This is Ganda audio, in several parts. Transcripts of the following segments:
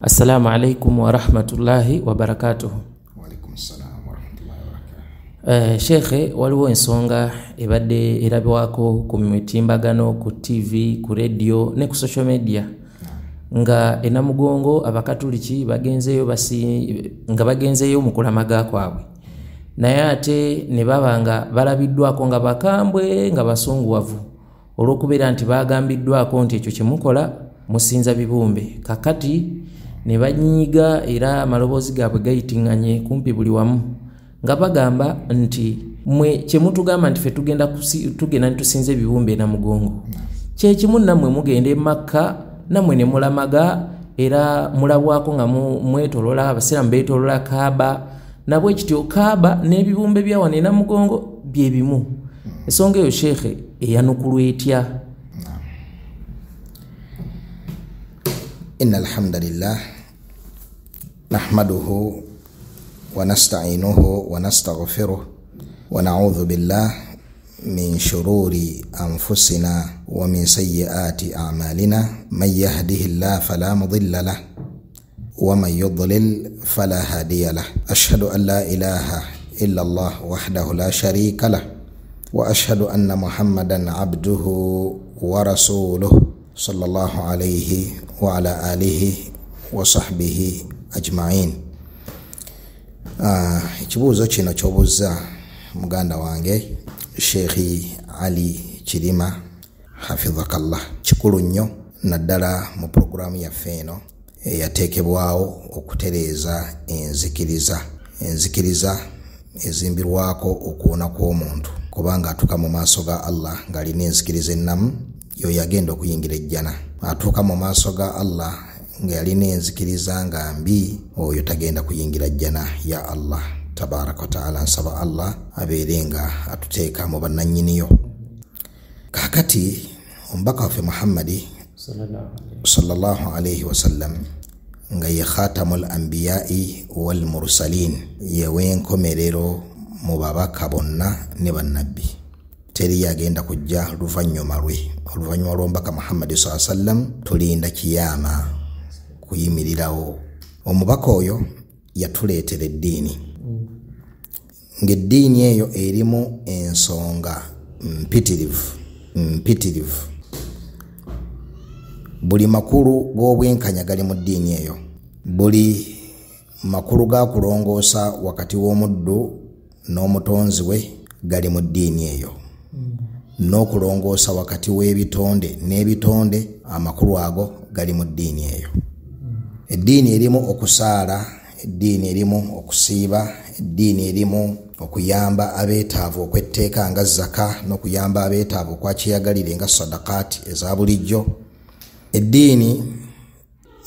Assalamu alaikum warahmatullahi wabarakatuhu. Waalaikum salam warahmatullahi wabarakatuh. Shekhe, waliwo ensonga ebadde erabwako ku mitimbagano, ku TV, ku radio ne ku social media nga enamugongo abakatuliki bagenzeeyo nga bagenzeeyo mu kulamaga kwabwe, naye ate ne baba nga balabiddwako nga bakambwe nga basunguwavu olw'okubeera nti bagambiddwako nti ekyo kye mukola musinza bibumbe. Kakati ne banyiiga era amaloboozi gaabwe gayitiŋŋanye kumpi buli wamu nga bagamba nti mwe kye mutugamba nti ffe tugenda ne tusinza ebibumbe Namugongo, kyekimu nammwe mugenda e Makka nammwe ne mulamaga era mulabwako nga mwetolola, abasiraamu beetolola Kaaba, nabwe kityo Kaaba n'ebibumbe bya wano e Namugongo bye bimu. Ensonga eyo Shekhe eyanukulwa etya? Inna alhamdulillah nahmaduhu wa nasta'inuhu wa nastaghfiruh wa na'udhu billah min shururi anfusina wa min sayyiati a'malina man yahdihillahu fala mudilla lah wa man yudlil fala hadiya lah. Ashhadu an la ilaha illa Allah wahdahu la sharika lah wa ashhadu anna Muhammadan abduhu wa rasuluh sallallahu alayhi wa ala alihi wa sahbihi ajma'in. Ekibuuzo kino ky'obuuza muganda wange Sheikh Ali Kirima hafidhakallah kikulu nnyo, naddala mu pulogulaamu yaffe eno eyateekebwawo okutereeza enzikiriza. Enzikiriza ezimbirwako okuwona kw'omuntu, kubanga atuuka mu maaso ga Allah ng'alina enzikiriza ennamu, yoyo agenda okuyingira ejjana. Atuuka mu maaso ga Allah nga yalina enzikiriza nga mbi, oyo tagenda kuyingira jjana ya Allah tabaraka wa taala. Nsaba Allah abeere nga atuteeka mu bannannyiniyo. Kaakati omubaka waffe Muhammadi sallallahu alaihi wasallam nga ye khatamul anbiyai wal mursalin, ye w'enkomerero mu babaka bonna ne bannabbi, teri agenda kujja luvannyuma lwe. Oluvannyuma lw'omubaka Muhammadi sallallahu alaihi wasallam tulinda kiyama kuyimirirawo. Omubaka oyo yatuleetera eddiini, ng'eddiini eyo erimu ensonga mpitirivu. Buli makulu g'obwenkanya gali mu ddiini eyo, buli makulu ga kulongoosa wakati w'omuddu n'omutonzi we gali mu ddiini eyo, n'okulongoosa wakati w'ebitonde n'ebitonde, amakulu ago gali mu ddiini eyo. Eddiini erimu okusaala, eddiini erimu okusiiba, eddiini erimu okuyamba abeetaavu okwetteeka nga zaka, n'okuyamba abeetaavu okwakiyagalire nga sadakaati eza bulijjo. Eddiini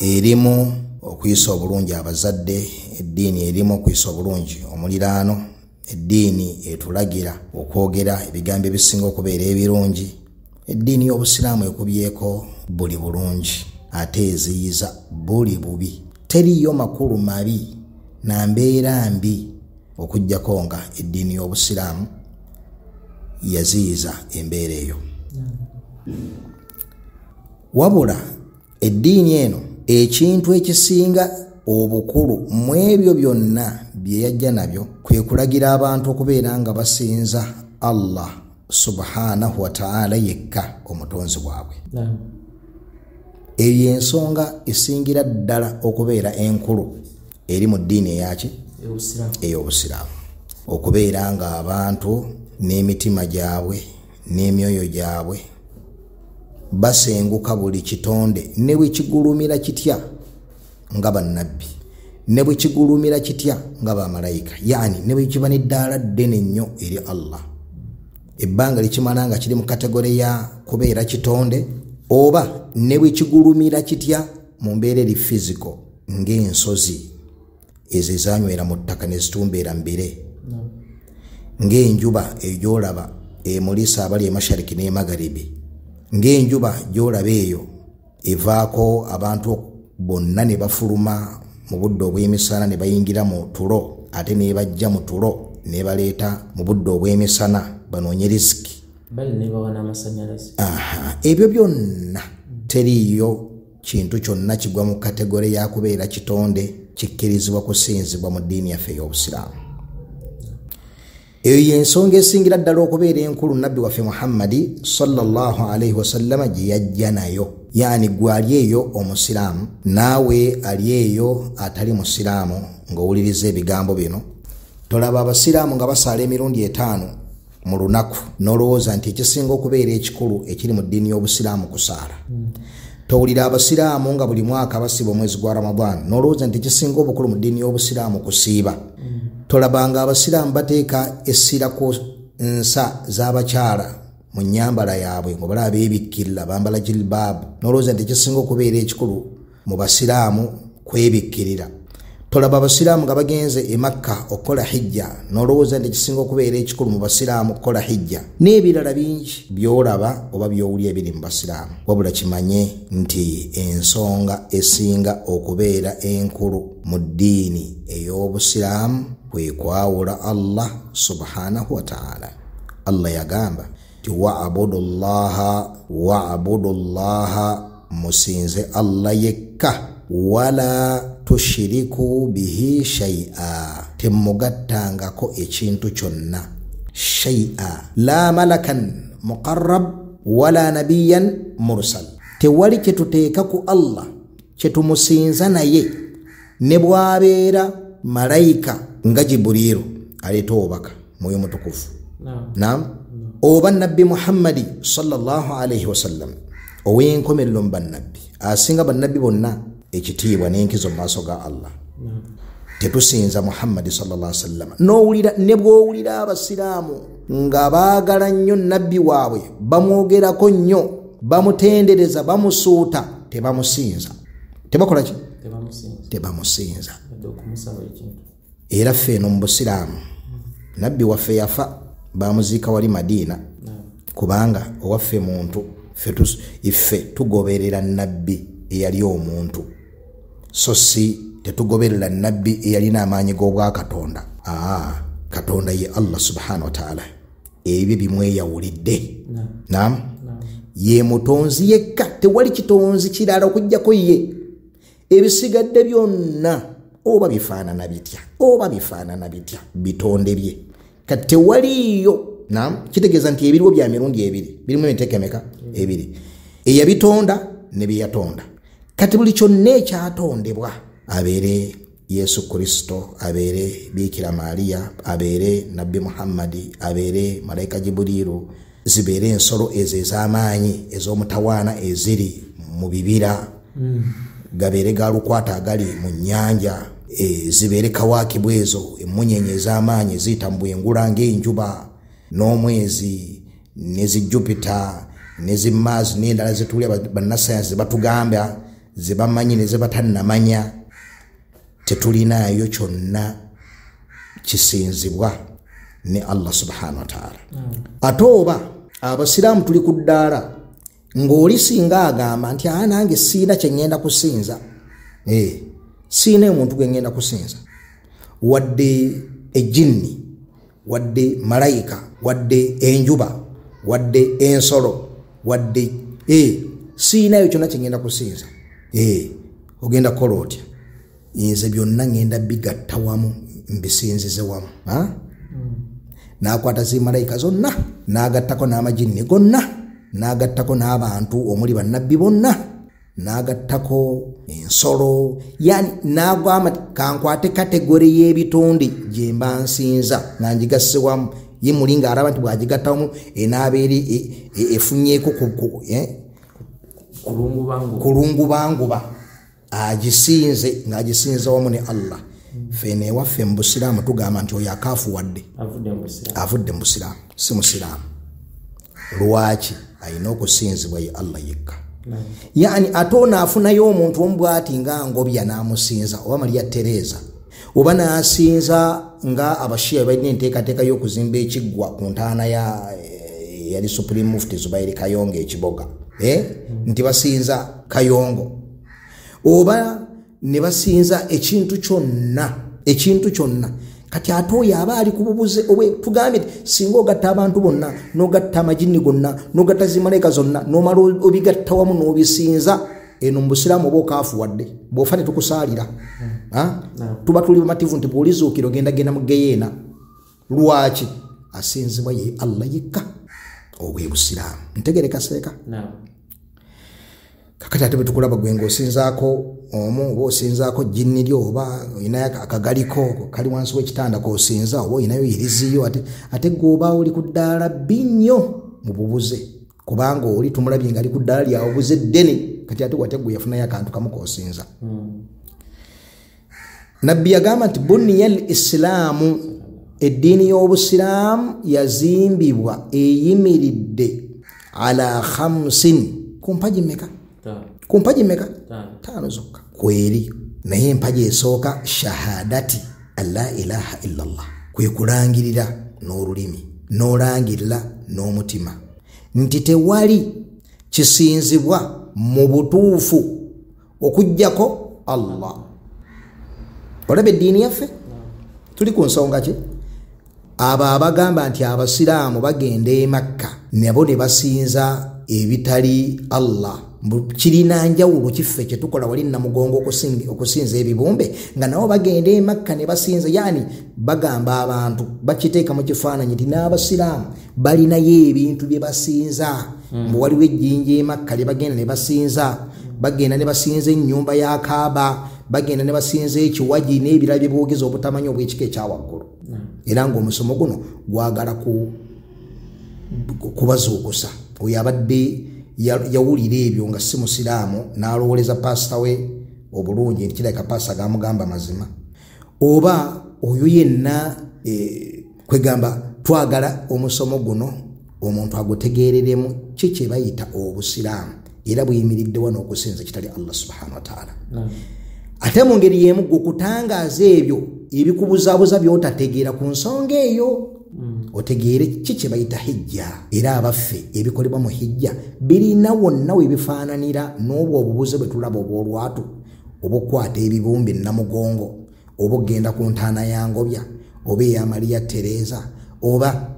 erimu okuyisa obulungi abazadde, eddiini erimu okuyisa obulungi omuliraano, eddiini etulagira okwogera ebigambo ebisinga okubeera ebirungi. Eddiini y'Obusiraamu ekubyeko buli bulungi ate eziyiza buli bubi. Teriyo makulu mabi na mbeera mbi okuggyako nga eddiini y'Obusiraamu yaziyiza embeera eyo. Wabula eddiini eno ekintu ekisinga obukulu mu ebyo byonna bye yajja nabyo kwe kulagira abantu okubeera nga basinza Allah subhanahu wa ta'ala yekka omutonzi waabwe. Eyo ensonga esingira ddala okubeera enkulu eri mu ddiini eyaki ey'Obusiraamu, okubeera nga abantu n'emitima gyabwe n'emyoyo gyabwe basenguka buli kitonde ne bwe kigulumira kitya nga bannabbi, ne bwe kigulumira kitya nga bamalayika, yaani ne bwe kiba n'eddaala ddene nnyo eri Allah. Ebbanga likimala nga kiri mu kategore ya kubeera kitonde, oba ne bwe kigulumira kitya mu mbeera eri physical ng'ensozi ezo ezanywera mu ttaka ne zitumbeera mu bire, ng'enjuba eyo gy'olaba emulisa abali emashariki n'emagaribi, ng'enjuba gy'olaba eyo evaako abantu bonna ne bafuluma mu budde obw'emisana ne bayingira mu tulo, ate ne bajja mu tulo ne baleeta mu budde obw'emisana banoonye risiki. Ebyo byonna teriiyo kintu kyonna kigwa mu kategore ya kubeera kitonde kikkirizibwa kusinzibwa mu ddiini yaffe ey'obusiraamu. Eyo y'ensonga esingira ddala okubeera enkulu nabbi waffe Muhammadi sallallahu alaihi wasallama gye yajja nayo. Yaani gwe ali eyo omusiraamu naawe ali eyo atali musiraamu ng'owuliriza ebigambo bino, tolaba abasiraamu nga basaala emirundi 5 mu lunaku n'olowooza nti ekisinga okubeera ekikulu ekiri mu ddiini y'obusiraamu kusaala. Towulira abasiraamu nga buli mwaka basiiba omwezi gwa Ramadan n'olowooza nti ekisinga obukulu mu ddiini y'obusiraamu kusiiba. Tolabanga abasiraamu bateeka essira ku nsa z'abakyala mu nnyambala yaabwe nga balaba beebikkirira bambala jilbaabu n'olowooza nti ekisinga okubeera ekikulu mu basiraamu kwebikkirira. Tolaba abasiraamu nga bagenze e Makka okukola hijja n'olowooza nti ekisinga okubeera ekikulu mu basiraamu kukola hijja, n'ebirala bingi by'olaba oba by'owulira ebiri mu basiraamu. Wabula kimanye nti ensonga esinga okubeera enkulu mu ddiini ey'obusiraamu kwe kwawula Allah subhanahu wa ta'ala. Allah yagamba nti wa'budullaha wa'budullaha, musinze Allah yekka, wala tushiriku bihi shay'a, temugattangako ekintu kyonna. Shay'a la malakan muqarrab wala nabiyan mursal, tewali kyetuteeka ku Allah kyetumusinza naye ne bw'abeera malayika nga Jibriilu aleeta obubaka mwoyo mutukuvu, naam, oba nabbi Muhammadi sallallahu alaihi wasallam ow'enkomerero mu bannabbi asinga bannabbi bonna ekitiibwa n'enkizo mu maaso ga Allah. Tetusinza Muhammadi sallallahu alaihi wasallam. N'owulira ne bw'owulira abasiraamu nga baagala nnyo nabbi waabwe, bamwogerako nnyo, bamutendereza, bamusuuta, tebamusinza. Tebakola ki? Tebamusinza. Era ffe eno mu busiraamu nabbi waffe yafa bamuziika wali Madiina, kubanga owaffe muntu, ffe tugoberera nabbi eyali omuntu, so si tetugoberera nabbi eyalina amaanyi g'obwakatonda. Katonda ye Allah subhanahu wa ta'ala, ebyo bimweyawulidde. Naam, ye mutonzi yekka, tewali kitonzi kirala okuggyako ye. Ebisigadde byonna oba bifaanana bitya, oba bifaanana bitya, bitonde bye. Kati tewaliyo. Naam, kitegeeza nti ebiriwo bya mirundi ebiri, birimu emiteeko emeka? Ebiri, eyabitonda ne byeyatonda. Kati buli kyonna ekyatondebwa, abeere Yesu Kristo, abeere Biikira Maariya, abeere nabbi Muhammadi, abeere malayika Jibuliiru, zibeere ensolo ezo ez'amaanyi ez'omutawaana eziri mu bibira, gabeere galukwata agali mu nnyanja, zibeere kawaakibwa ezo emmunyenye ez'amaanyi eziyita mu bwengula ng'enjuba n'omwezi ne zi Jupiter ne zi Mars n'endala zetulya bannasayansi ze batugamba ze bamanyi ne ze batannamanya, tetulinaayo kyonna kisinzibwa ne Allah subhanahu wa ta'ala. Ate oba abasiraamu tuli ku ddaala ng'oli singa agamba nti nange siina kye ŋŋenda kusinza, siina omuntu gwe ŋŋenda kusinza, wadde ejjinni, wadde malayika, wadde enjuba, wadde ensolo, wadde siinayo kyonna kye ŋŋenda kusinza, ogenda kukola otya? Nze byonna ŋŋenda bigatta wamu mbisinzize wamu. N'akwata zimalayika zonna n'agattako n'amajinni gonna n'agattako n'abantu omuli bannabbi bonna n'agattako ensolo, yani n'agamba kankwate kategore y'ebitonde gye mba nsinza nga ngigasse wamu. Ye muli ng'alaba nti bw'agigatta wamu enaabeera efunyeeko kulungubanguba, agisinze ng'agisinza wamu ne Allah. Ffe newaffe mu busiraamu tugamba nti oyo akaafuwadde avudde mu busiraamu, si musiraamu. Lwaki? Alina okusinzibwa ye Allah yekka. Yani ate ono afunayo omuntu omu bw'ati nga ngobya n'amusinza, oba Maria Teresa, oba n'asinza nga abashiya balina enteekateeka y'okuzimba ekiggwa ku ntaana yali Supreme Mufti Zubairi Kayongo ekiboga, nti basinza Kayongo, oba ne basinza ekintu kyonna, ekintu kyonna. Kati ate oyo aba ali ku bubuze. Tugambye nti singa ogatta abantu bonna n'ogatta amajinni gonna n'ogatta zimalayika zonna n'omala obigatta wamu n'obisinza, Eno mu busiraamu oba okaafuwadde bw'ofa tetukusaalira. Tuba tuli bamativu nti bw'olizuukira ogenda mu geyeena. Lwaki? Asinzibwa ye Allah yekka. Obwe busiraamu. Ntegereka seeka? Kakati ate bwe tukulaba gwe ng'osinzaako omu oba osinzaako jinni lyo oba olinayo akagaliko kali wansi w'ekitanda k'osinza oba olinayo iriziyo ate gwe oba oli ku ddaala bbi nnyo mu bubuze kubanga oli tumulabye nga ali ku ddaala lya bubuze ddene kati ate wate gwe yafunayo akantu kamu k'osinza. Nabbi yagamba nti buniya al islaamu, eddiini y'obusiraamu yazimbibwa eyimiridde ala khamsin, ku mpagi mmeka? Ku mpagi mmeka? 5 zokka kweri. Naye empagi esooka shahadati alla ilaha illallah, kwe kulangirira n'olulimi n'olangirira n'omutima nti tewali kisinzibwa mu butuufu okuggyako Allah. Olaba eddiini yaffe tuli ku nsonga ki? Abo abagamba nti abasiraamu bagenda e Makka nabo ne basinza ebitali Allah, kirina njawulo kiffe kye tukola wali Namugongo okusinza ebibumbe nga nabo bagenda e Makka ne basinza. Yani bagamba abantu bakiteeka mu kifaananyi nti n'abasiraamu balinayo ebintu bye basinza. Mbu waliwo ejjinja e Makka lye bagenda ne basinza, bagenda ne basinza ennyumba ya Kaaba, bagenda ne basinza ekiwagi n'ebirala bye boogeza obutamanyi obw'ekika ekyawaggulu. Era ng'omusomo guno gwagala kubazuukusa. Oyo abadde yawulira ebyo nga si musiraamu n'alowooleza paasita we obulungi nti kirabika paasita gamugamba mazima, oba oyo yenna kwegamba twagala omusomo guno omuntu agutegeereremu ki kye bayita obusiraamu era buyimiridde wano okusinza kitali Allah subhanahu wa ta'ala. Ate mu ngeri y'emu gukutangaaza ebyo ebikubuzaabuza by'otategeera ku nsonga eyo, otegeere ki kye bayita hijja. Era abaffe ebikolebwa mu hijja birina wonna we bifaananira n'obwo obubuze bwe tulaba obw'olwatu, obukwata ebibumbe Namugongo, oba ogenda ku ntaana ya Ngobya oba eya Maria Teresa oba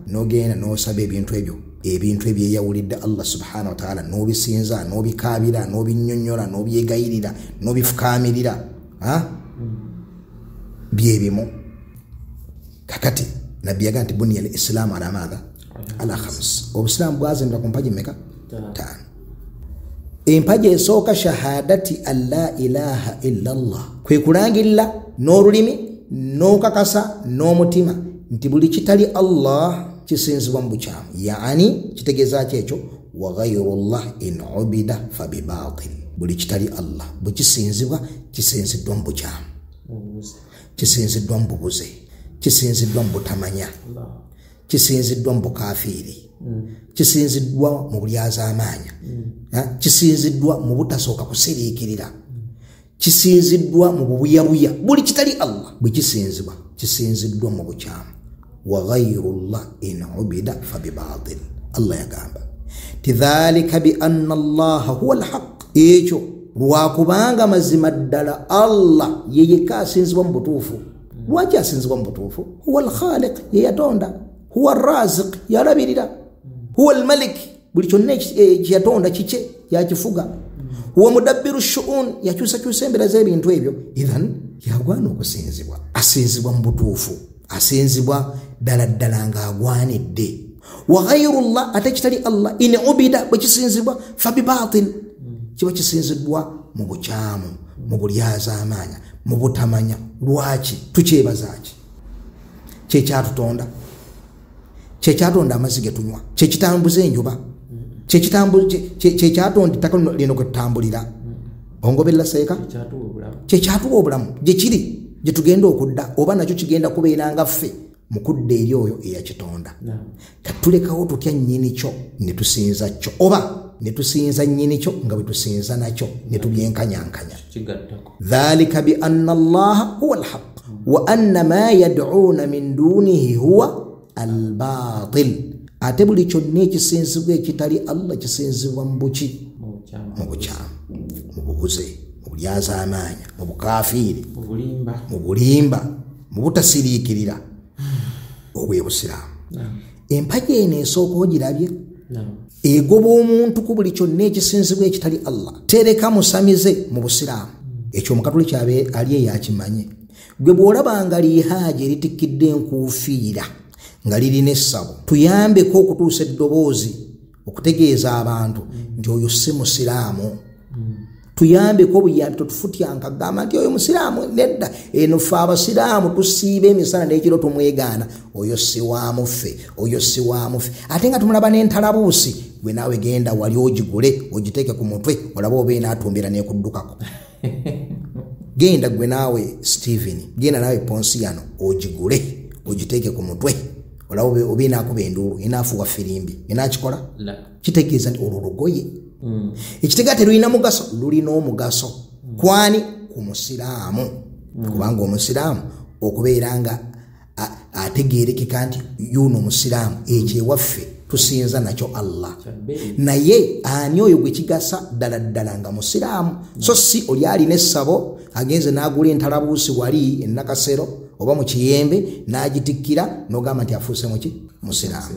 n'ogenda n'osaba ebintu ebyo, ebintu ebyeyawulidde Allah subhanahu wa ta'ala n'obisinza n'obikaabira n'obinnyonnyola n'obyegayirira n'obifukaamirira byebimu. Kakati Nabbi yagamba nti buniya al islaamu ala maadha? Ala khams. Obusiraamu bwazimbibwa ku mpagi mmeka? 5. Empagi esooka shahadati an la ilaha illa Allah, kwe kulangirira n'olulimi n'okakasa n'omutima nti buli kitali Allah kisinzibwa mu bukyamu. Yaani kitegeeza ki ekyo? Wa ghayrullah in ubida fabibatil, buli kitali Allah bwe kisinzibwa kisinziddwa mu bukyamu, kisinziddwa mu bubuze, kisinziddwa mu butamanya, kisinziddwa mu bukafiiri, kisinziddwa mu bulyazaamaanya, kisinziddwa mu butasooka kusiriikirira, kisinziddwa mu bubuyabuya. Buli kitali Allah bwe kisinzibwa kisinziddwa mu bukyamu. Wa ghayrullah in ubida fabibatil. Allah yagamba ti dhalika bi anna Allaha huwa alhaq, ekyo lwakubanga mazima ddala Allah ye yekka asinzibwa mu butuufu. Lwaki asinzibwa mu butuufu? Huwa alkhaliq, ye yatonda. Huwa arraziq, yalabirira. Huwa almalik, buli kyonna kyeyatonda kikye, yakifuga. Huwa mudabbiru shu'un, yakyusakyusa embeera z'ebintu ebyo. Idhan yagwana okusinzibwa, asinzibwa mu butuufu, asinzibwa ddala ddala ng'agwanidde. Wa ghayrullah, ate kitali Allah, in ubida, bwe kisinzibwa fabibatil, kiba kisinziddwa mu bukyamu, mu bulyazaamaanya, mu butamanya. Lwaki tukyebaza ki? Kyekyatutonda, kyekyatonda amazzi ge tunywa, kyekitambuza enjuba, kyekyatonda ettaka lino kwe tutambulira. Ongoberera seeka? Kyekyatuwa obulamu gye kiri gye tugenda okudda, oba nakyo kigenda kubeera nga ffe mu kudda eri oyo eyakitonda. Katulekawo tutya nnyini kyo ne tusinza kyo, oba ne tusinza nnyini kyo nga bwe tusinza nakyo ne tubyenkanyankanya. Dhalika bi anna Allaha huwa alhaq wa anna ma yad'una min dunihi huwa albatil. Ate buli kyonna ekisinzibwa ekitali Allah kisinzibwa mu buki? Mu bukyamu, mu bubuze, mu bulyazaamaanya, mu bukafiiri, mu bulimba, mu butasiriikirira. Obwe busiraamu. Empagi eno esooka ogirabye? Egoba omuntu ku buli kyonna ekisinzibwa ekitali Allah. Tereka musamize mu busiraamu. Ekyo omukatuliki abe ali eyo akimanye. Gwe bw'olabanga lihaaji eritikkidde enkuufiira nga lirina essabo, tuyambeko okutuusa eddoboozi okutegeeza abantu nti oyo si musiraamu. Tuyambeko obuyambi, totufutyanka kugamba nti oyo musiraamu. Nedda, eno ffe abasiraamu tusiiba emisana n'ekiro tumwegaana, oyo si wa muffe, oyo si wa muffe. Ate nga tumulaba n'entalabuusi, gwe naawe genda wali ogigule ogiteeke ku mutwe olabe oba enaatumbira n'ekuddukako. Genda gwe naawe Stephen, genda naawe Ponsiano ogigule ogiteeke ku mutwe olabe oba enaakuba enduulu, enaafuuwa firimbi, enaakikola? Kitegeeza nti olwo lugoye. Ekitegeeza terulina mugaso, lulina omugaso. Kwani ku musiraamu, kubanga omusiraamu okubeera nga ategeerekeka nti yuno musiraamu, ekyo ewaffe tusinza nakyo Allah. Naye ani oyo gwe kigasa ddala ddala nga musiraamu? So si oli alina essabo agenze n'agula entalabuusi wali e Nakasero oba mu Kiyembe n'agitikkira n'ogamba nti afuuse muki? Musiraamu.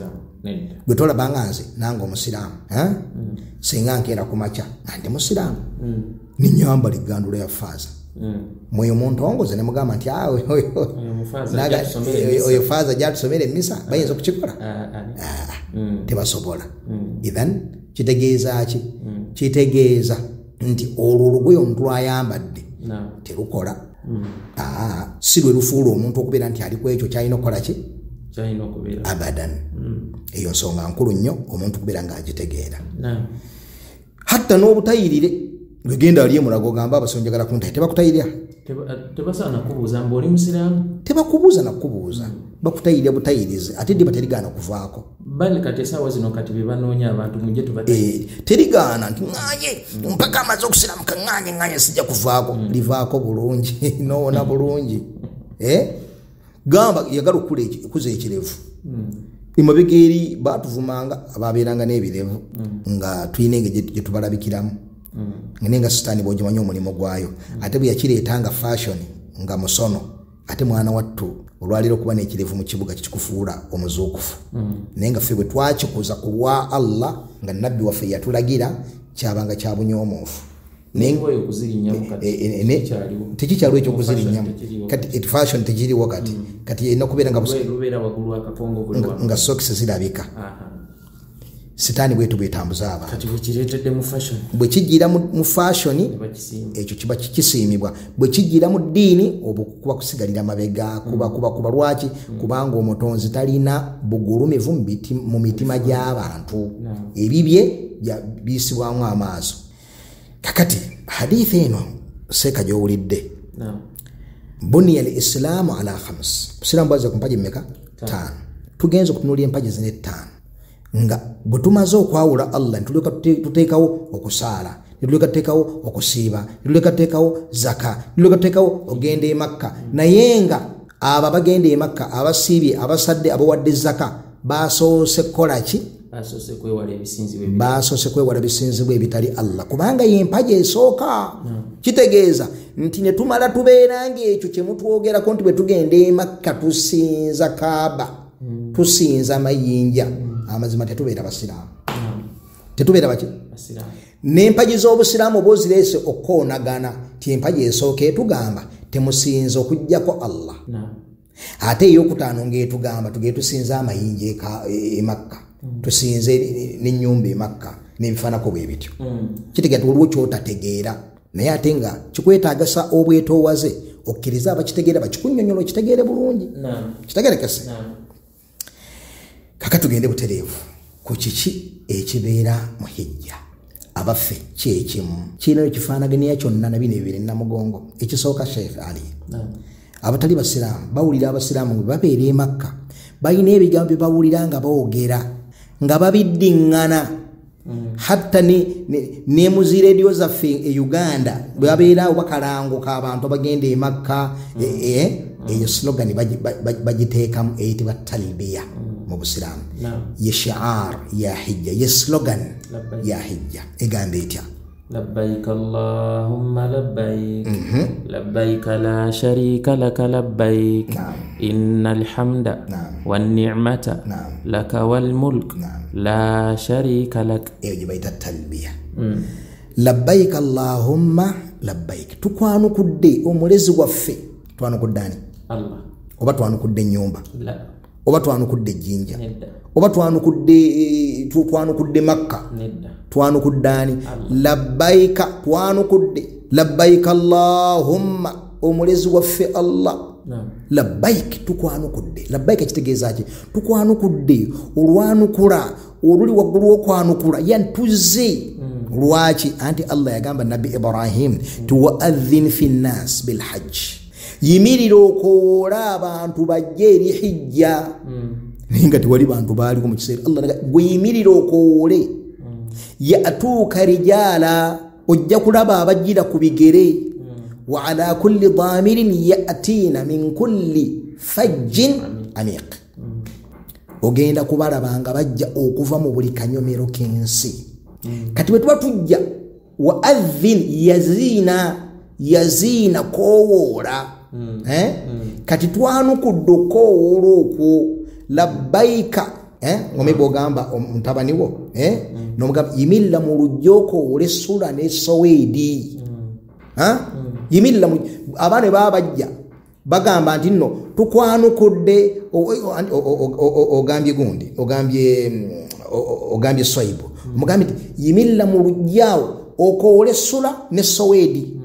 Gwe tolabanga nze nange omusiraamu, singa nkeera ku makya nga ndi musiraamu ninyambala eggandula ya faaza, mweyo muntongoze ne mugamba nti oyo faaza gyatusomera emmisa, bayinza okukikola? Tebasobola. Ithan kitegeeza ki? Kitegeeza nti olwo olugoye omuntu lwayambadde terukola. Si lwe lufuula omuntu okubeera nti ali ku ekyo kyalina okukola ki? Abadan. Eyo nsonga nkulu nnyo omuntu okubeera ng'agitegeera. Hatta n'obutayirire, genda ali emulago ogamba abasonja njagala kuntayi, tebakutayirira. Tebasaana kubuuza mbu oli musiraamu? Tebakubuuza na kukubuuza, bakutayirira butayirizi, ate ddiba terigaana kuvaako. Bali kati essaawa zino kati be banoonya abantu mujje tubatayirire. Terigaana nti ŋŋaanye mpaka amaze okusiramuka, ŋŋaanye ŋŋaanye sijja kuvaako. Livaako bulungi n'owona bulungi. Gamba yagala okukuza ekirevu. Emabega eri baatuvumanga ababeeranga n'ebirevu nga tulina engeri gye tubalabikiramu. Naye nga sitaani bw'ogimanyi omulimu gwayo, ate bwe yakireeta nga fashion nga musono, ate mwana wattu olwaleero okuba n'ekirevu mu kibuga kikikufuula omuzuukufu. Naye nga ffe bwe twakikuza ku lwa Allah nga nabbi waffe yatulagira, kyabanga kya bunyomoofu. Tekikyaliwo ekyokuzirinyamu kati, fashion tekiriwo kati. Kati erina kubeera nga sokisi zirabika. Sitaani bwetu bwetambuza abantu. Bwe kijjira mu fashion ekyo kiba kisiimibwa, bwe kijjira mu ddiini obwo kuba kusigalira mabega, kuba kuba kuba. Lwaki? Kubanga omutonzi talina bugulumivu mu mitima gy'abantu, ebibye biyisibwamu amaaso. Kakati hadithi eno seeka gy'owulidde, buniya al islaamu ala khams, busiraamu bwazza ku mpagi mmeka? 5. Tugenze okutunuulira empagi zino 5 nga bwe tumaze okwawula Allah, netulyoka tuteekawo okusaala, netulyoka tuteekawo okusiiba, netulyoka tuteekawo zaka, netulyoka tuteekawo ogenda e Makka. Naye nga abo abagenda e Makka, abasiibye, abasadde, abawadde zaka, basoose kukola ki? Basoose kwewala bisinzibwa ebitali Allah, kubanga y'empagi esooka. Kitegeeza nti ne tumala tubeera ng'ekyo kye mutwogerako nti bwe tugenda e Makka tusinza Kaaba, tusinza mayinja, amazima tetubeera basiraamu. Tetubeera baki? N'empagi z'obusiraamu oba ozireese okukoonagana, ti empagi esooka etugamba temusinza okuggyako Allah, ate eyokutaano ng'etugamba tugende tusinza amayinja e Makka, tusinze n'ennyumba e Makka n'ebifaanako bwe bityo. Kitegeeza nti waliwo ky'otategeera, naye ate nga kikwetaagisa obwetoowaze okkirize abakitegeera bakikunnyonnyola okitegeere bulungi. Kitegeerekese? Kaka tugende butereevu ku kiki ekibeera mu hijja. Abaffe kyekimu kirina ekifaanagania kyonna na bino ebibiri Namugongo. Ekisooka, Sheikh Ali, abatali basiraamu bawulira abasiraamu nga babeera e Makka, balina ebigambo bye bawulira nga boogera nga babiddiŋŋana. Hatta ne mu zi rediyo zaffe e Uganda bwe babeera bakalanguka abantu abagenda e Makka, eyo slogan bagiteekamu eyitibwa talbiya mu busiraamu, ye shiar ya hijja, ye slogan ya hijja. Egamba etya? Labbaik Allahumma labbaik, labbaik la sharika laka labbaik, innal hamda wan ni'mata laka wal mulk la sharika lak. Eyo gye bayita talbiya. Labbaik Allahumma labbaik, tukwanukudde omulezi waffe. Twanukudde ani? Allah. Oba twanukudde ennyumba? Oba twanukudde ejjinja? Oba twanukudde Makka? Twanukudde ani? Labbaika, twanukudde labbaik Allahumma, omulezi waffe Allah. Labbaik, tukwanukudde. Labbaik kitegeeza ki? Tukwanukudde olwanukula oluli waggulu okwanukula, yani tuzze. Lwaki? Anti Allah yagamba Nabbi Ibrahim tuadhin fi nnas bil hajj, yimirira okowoola abantu bajje eri hijja. Naye nga tewali bantu baaliko mu kiseera. Allah gwe yimirira okowoole, yatuuka rijaala, ojja kulaba abajjira ku bigere, wa ala kulli damirin yatiina min kulli fajjin amiq, ogenda kubalaba nga bajja okuva mu buli kanyomero k'ensi. Kati bwe tuba tujja wa adhin yaziina, yaziina kowoola. Kati twanukudde okowoola okwo labbaika. Ngombe ogamba mutabani wo, nomugamba yimirira mu lujja okowoola essula ne soweedi. Yimirira abaana baba bajja bagamba nti nno tukwanukudde. Ogambye gundi, ogambye swaibu, omugambye nti yimirira mu lujjaawo okowoole essula ne soweedi.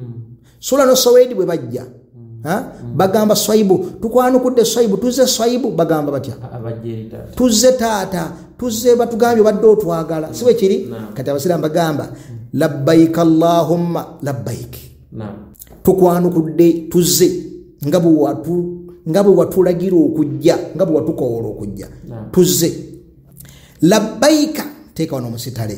Sula ne soweedi bwe bajja bagamba swaibu tukwanukudde, swaibu tuzze, swaibu bagamba batya? Tuzze taata, tuzze, batugambye badde otwagala, si bwe kiri? Kati abasiraamu bagamba labbaik Allahumma labbaik, tukwanukudde, tuzze nga bwe watulagira okujja, nga bwe watukowoola okujja, tuzze. Labbaika, teeka wano omusitale.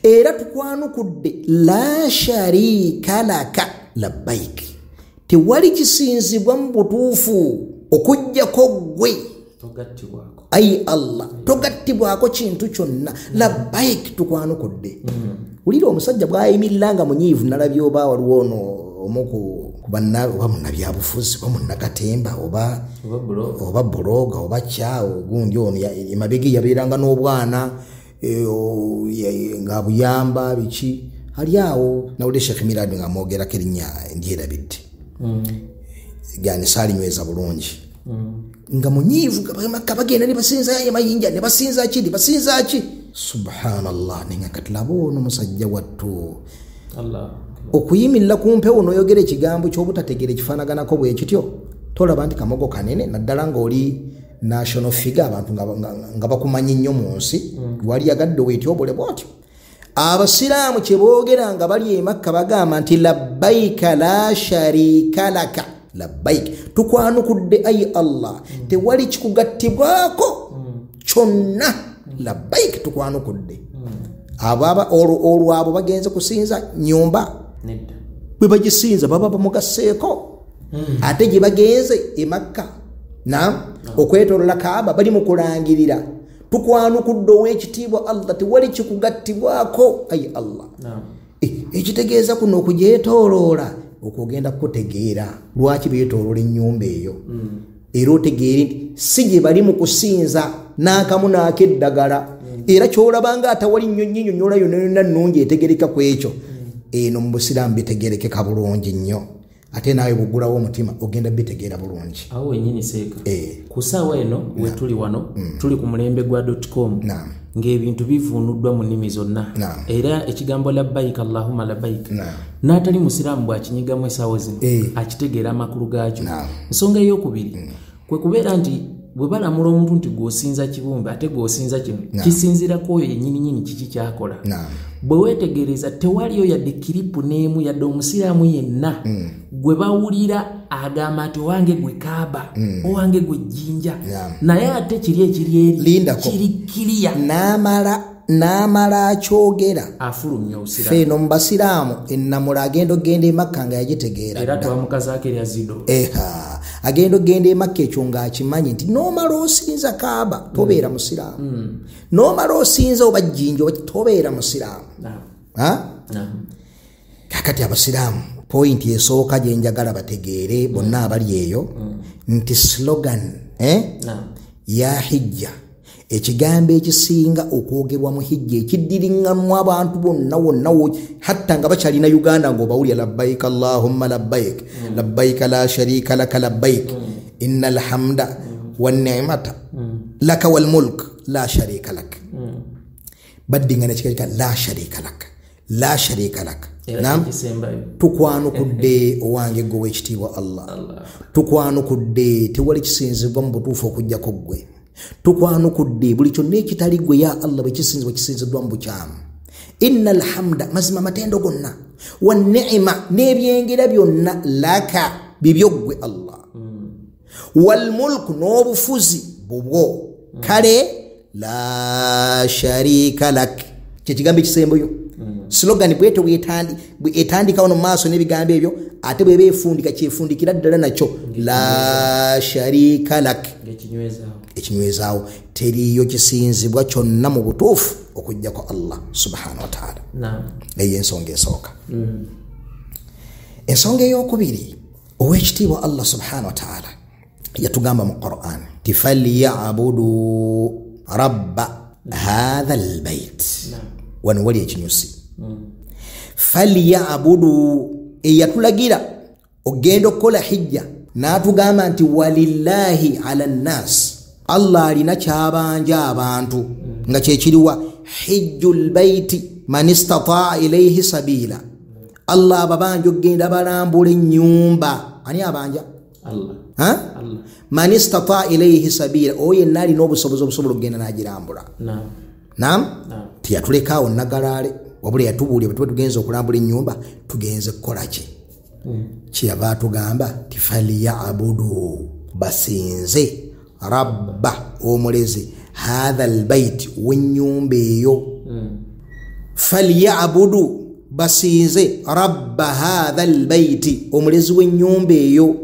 Era tukwanukudde la sharika laka labbaik, tewali kisinzibwa mu butuufu okujjako ggwe, ayi Allah, togattibwako kintu kyonna. Labbaik, tukwanukudde. Wulira omusajja bw'ayimirira nga munyiivu. Nalabye oba waliwo ono omu ku oba munnabyabufuzi oba munnakatemba oba buloga oba kyawo gundi ono emabega yabeeranga n'obwana nga buyamba biki ali awo. Nawulira Sheikh Miradi nga amwogerako erinnya ndyerabidde, yani saalinyweza bulungi, nga munyiivu nga bagenda ne basinza amayinja ne basinza ki ne basinza ki. Subhanallah, nenga kati laba ono musajja wattu okuyimirira ku mpewo n'oyogera ekigambo ky'obutategeera ekifaanaganako bwe kityo, tolaba nti kamogo kanene, naddala ng'oli national figure, abantu nga bakumanyi nnyo mu nsi, wali yagadde weetyobole bw'otyo. Abasiraamu kye boogera nga bali e Makka bagamba nti labbaika la sharika laka labbaik, tukwanukudde ayi Allah, tewali kikugattibwako kyonna, labbaik, tukwanukudde. Olwo abo bagenze kusinza nyumba, bwe bagisinza baba bamugasseeko. Ate gye bagenze e Makka okwetolola Kaaba bali mu kulangirira tukwanukudde ow'ekitiibwa Allah, tewali kikugattibwako ayi Allah. Ekitegeeza kuno okugyetooloola okwogenda kutegeera lwaki beetooloola ennyumba eyo, era otegeere nti si gye bali mu kusinza n'akamu n'akeddagala. Era kyolabanga atawali nnyonyi nnyonnyola yonna yonna nnungi etegereka ku ekyo, eno mu busiraamu bitegerekeka bulungi nnyo. Ate naawe bw'oggulawo omutima ogenda bitegeera bulungi. Awo wennyini seeka ku ssaawa eno wetuli wano, tuli ku mulembe gwa .com ng'ebintu bivuunuddwa mu nnimi zonna, era ekigambo labbaik Allahumma labbaik n'atali musiraamu bw'akinyigamu essaawa zino akitegeera amakulu gaakyo. Ensonga ey'okubiri kwe kubeera nti bwe balamula omuntu nti gw'osinza kibumbe ate gw'osinza kino, kisinziirako oyo yennyininyini kiki kyakola. Bwe weetegereza tewaliyo yadde kiripu n'emu yadde omusiraamu yenna gwe bawulira agamba nti owange gwe Kaaba, owange gwe jjinja, naye ate kiri ekiri eri kiri kiriya n'amala akyogera afulumya obusiraamu. Ffe eno mu basiraamu ennamula agenda okgenda e Makka nga yagitegeera era twamukazaako erya Zido. Agenda okgenda e Makka ekyo ng'akimanyi nti n'omala osinza Kaaba tobeera musiraamu, n'omala osinza oba jjinja oba tobeera musiraamu. Kakati abasiraamu pointi esooka gye njagala bategeere bonna abali eyo nti slogan ya hijja, ekigambo ekisinga okwogerwa mu hijja ekiddiriŋŋamu abantu bonna wonna, hatta nga bakyalina Uganda ng'obawulira labbaik allahumma labbaik, labbaik la sharika laka labbaik, innal hamda wan ni'mata laka wal mulk la sharika lak. Baddiŋŋana ekika la sharika lak, la sharika lak. Naam, tukwanukudde owange gwe w'ekitiibwa Allah, tukwanukudde tewali kisinzibwa mu butuufu okuggyako ggwe, tukwanukudde buli kyonna ekitali ggwe ya Allah bwe kisinzibwa kisinziddwa mu bukyamu. Innal hamda, mazima amatendo gonna, wa ni'ma, n'ebyengera byonna, laka bibyo ggwe Allah, wal mulku, n'obufuzi bubwo, kale la sharika lak. Kyekigambo ekisemboyo. Slogan bwetyo bwetandika wano mu maaso n'ebigambo ebyo, ate bweba efundika kyefundikira ddala nakyo la sharika lak, ekinywezaawo. Teriiyo kisinzibwa kyonna mu butuufu okuggyako Allah subhanahu wa ta'ala. Eyo ensonga esooka. Ensonga ey'okubiri, ow'ekitiibwa Allah subhanahu wa ta'ala yatugamba mu Quran ti falyabudu rabba hatha albayt. Wano wali ekinyusi. Falyabudu, eyatulagira ogenda okukola hijja n'atugamba nti walillahi ala nnas, Allah alina kyabanja abantu nga kyekiriwa hijjul baiti man istataa ilayhi sabila. Allah ababanja okugenda balambula ennyumba. Ani abanja? Allah. Man istataa ilayhi sabila, oyo yenna alina obusobozi obusobola okugenda n'agirambula. Naam, teyatulekaawo nagalaale, wabula yatubuulira bwe tuba tugenze okulambula ennyumba tugenze kukola ki? Kyeyava atugamba ti falyabudu, basinze rabba omulezi hatha albayt, w'ennyumba eyo. Falyabudu, basinze rabba hatha albayti, omulezi w'ennyumba eyo.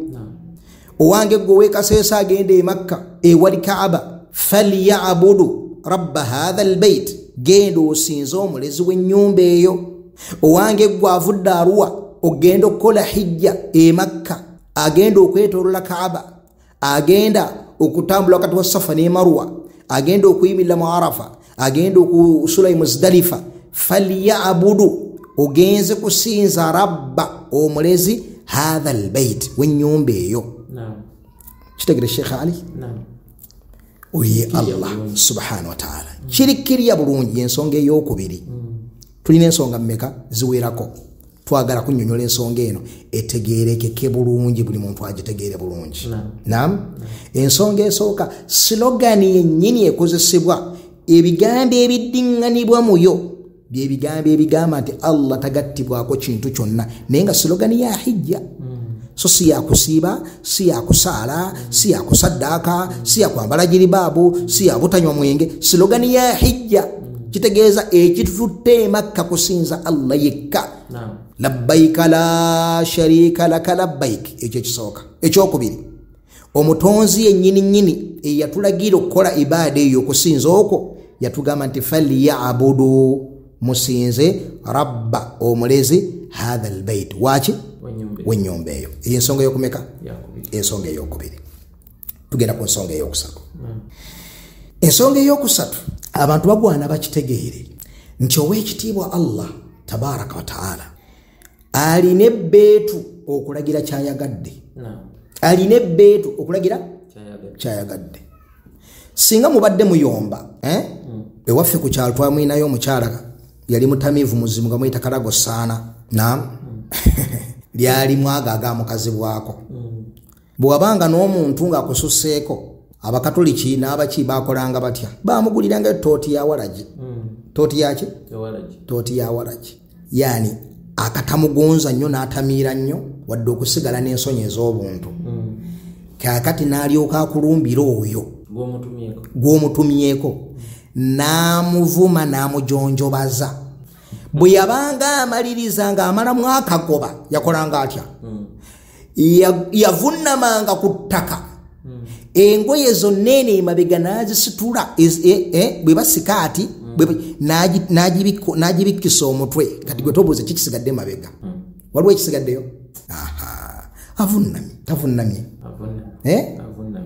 Owange gwe weekaseesa agenda e Makka ewali Kaaba, falyabudu rabba hatha albayt, genda osinze omulezi w'ennyumba eyo. Owange gwe avudde Arua ogenda okukola hijja e Makka, agenda okwetoolola Kaaba, agenda okutambula wakati wa Safa ne Marwa, agenda okuyimirira mu Arafa, agenda okusula e Muzdalifa, falyabudu, ogenze kusinza rabba omulezi hatha albayt, w'ennyumba eyo. Kitegere Sheikh Ali? Oye Allah subhanahu wa ta'ala kirikirya bulungi. Ensonga ey'okubiri, tulina ensonga mmeka ziwerako, twagala kunnyonnyola ensonga eno etegeerekeke bulungi, buli muntu agitegeere bulungi. Naam, ensonga esooka, slogan yennyini ekozesebwa, ebigambo ebiddiŋŋanibwa muyo byebigambo ebigamba nti Allah tagattibwako kintu kyonna, naye nga slogan ya hijja. So si ya kusiiba, si ya kusaala, si ya kusaddaaka, si ya kwambala jiribaabu, si ya butanywa mwenge. Slogan ya hijja kitegeeza ekitututte e Makka kusinza Allah yekka. Labbaika la sharika laka labbaik, ekyo ekisooka. Ekyokubiri, omutonzi yennyini nnyini eyatulagira okukola ibaada eyo okusinza okwo yatugamba nti falyabudu, musinze rabba omulezi hatha albayt, waki w'ennyumba eyo. Eyo ensonga ey'okumeka? Ensonga ey'okubiri. Tugenda ku nsonga ey'okusatu. Ensonga ey'okusatu, abantu bagwana bakitegeere nti ow'ekitiibwa Allah tabaraka wa taala alina ebbeetu okulagira kyayagadde. Alina ebbeetu okulagira kyayagadde. Singa mubadde muyomba, ewaffe ku kyalo twamwinayo omukyala yali mutamiivu muzimu nga muyita Kalago Saana. Naam, lyali mwaga agamukazibwako. Bw'abanga n'omuntu ng'akususseeko, abakatoliki n'abaki bakolanga batya? Bamuguliranga tooti ya walagi. Tooti yaki? Tooti ya walagi. Yani akatamugonza nnyo n'atamiira nnyo wadde okusigala n'ensonyi ez'obuntu. Kaakati n'alyoka akulumbira oyo gw'omutumyeko n'amuvuma n'amujonjobaza. Bwe yabanga amaliriza ng'amalamu akagoba yakolanga atya? Yavunnamanga ku ttaka, engoye zonna eno emabega n'azisitula, bwe basikaati N'agibikkisa omutwe. Kati gwe tobuuze kikisigadde mabega. Waliwo ekisigaddeyo? Aha. Avunnamye. Tavunnamye.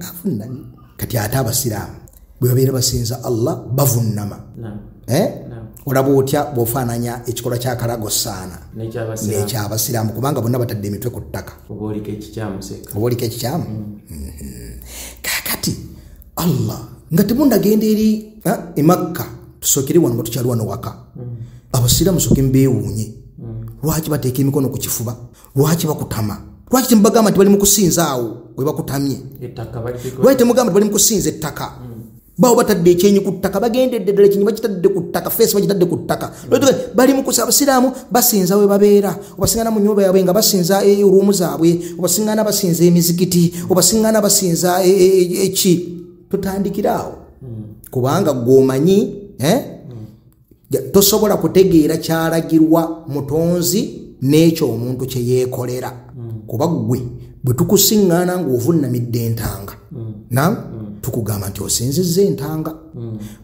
Avunnamye. Kati ate abasiraamu bwe babeera basinza Allah bavunnama. Olaba otya bw'ofaananya ekikolwa kya kalagosaana n'ekyabasiraamu, kubanga bonna batadde emitwe ku ttaka. Oba oliko ekikyamu seeka. Oba oliko ekikyamu? Kaakati Allah nga temunnagenda eri e Makka, tusookere wano nga tukyali wano waka. Abasiraamu sooke mbeewuunye. Lwaki bateeka emikono ku kifuba? Lwaki bakutama? Lwaki temubagamba nti bali mu kusinza awo we bakutamye? Lwaki temugamba nti bali mu kusinza ettaka? Bawo batadde ekyenyi ku ttaka, bagendedde ddala ekyenyi bakitadde ku ttaka, feesi bakitadde ku ttaka. Bali mu kusaba abasiraamu basinza we babeera, obasingana mu nnyumba yaabwe nga basinza eruumu zaabwe, obasingana basinza emizikiti, obasingana basinza eki. Tutandikira awo. Kubanga gw'omanyi tosobola kutegeera kyalagirwa mutonzi n'ekyo omuntu kye yeekolera. Kuba ggwe bwe tukusiŋŋaana ng'ovunnamidde entanga, tukugamba nti osinzizza entanga.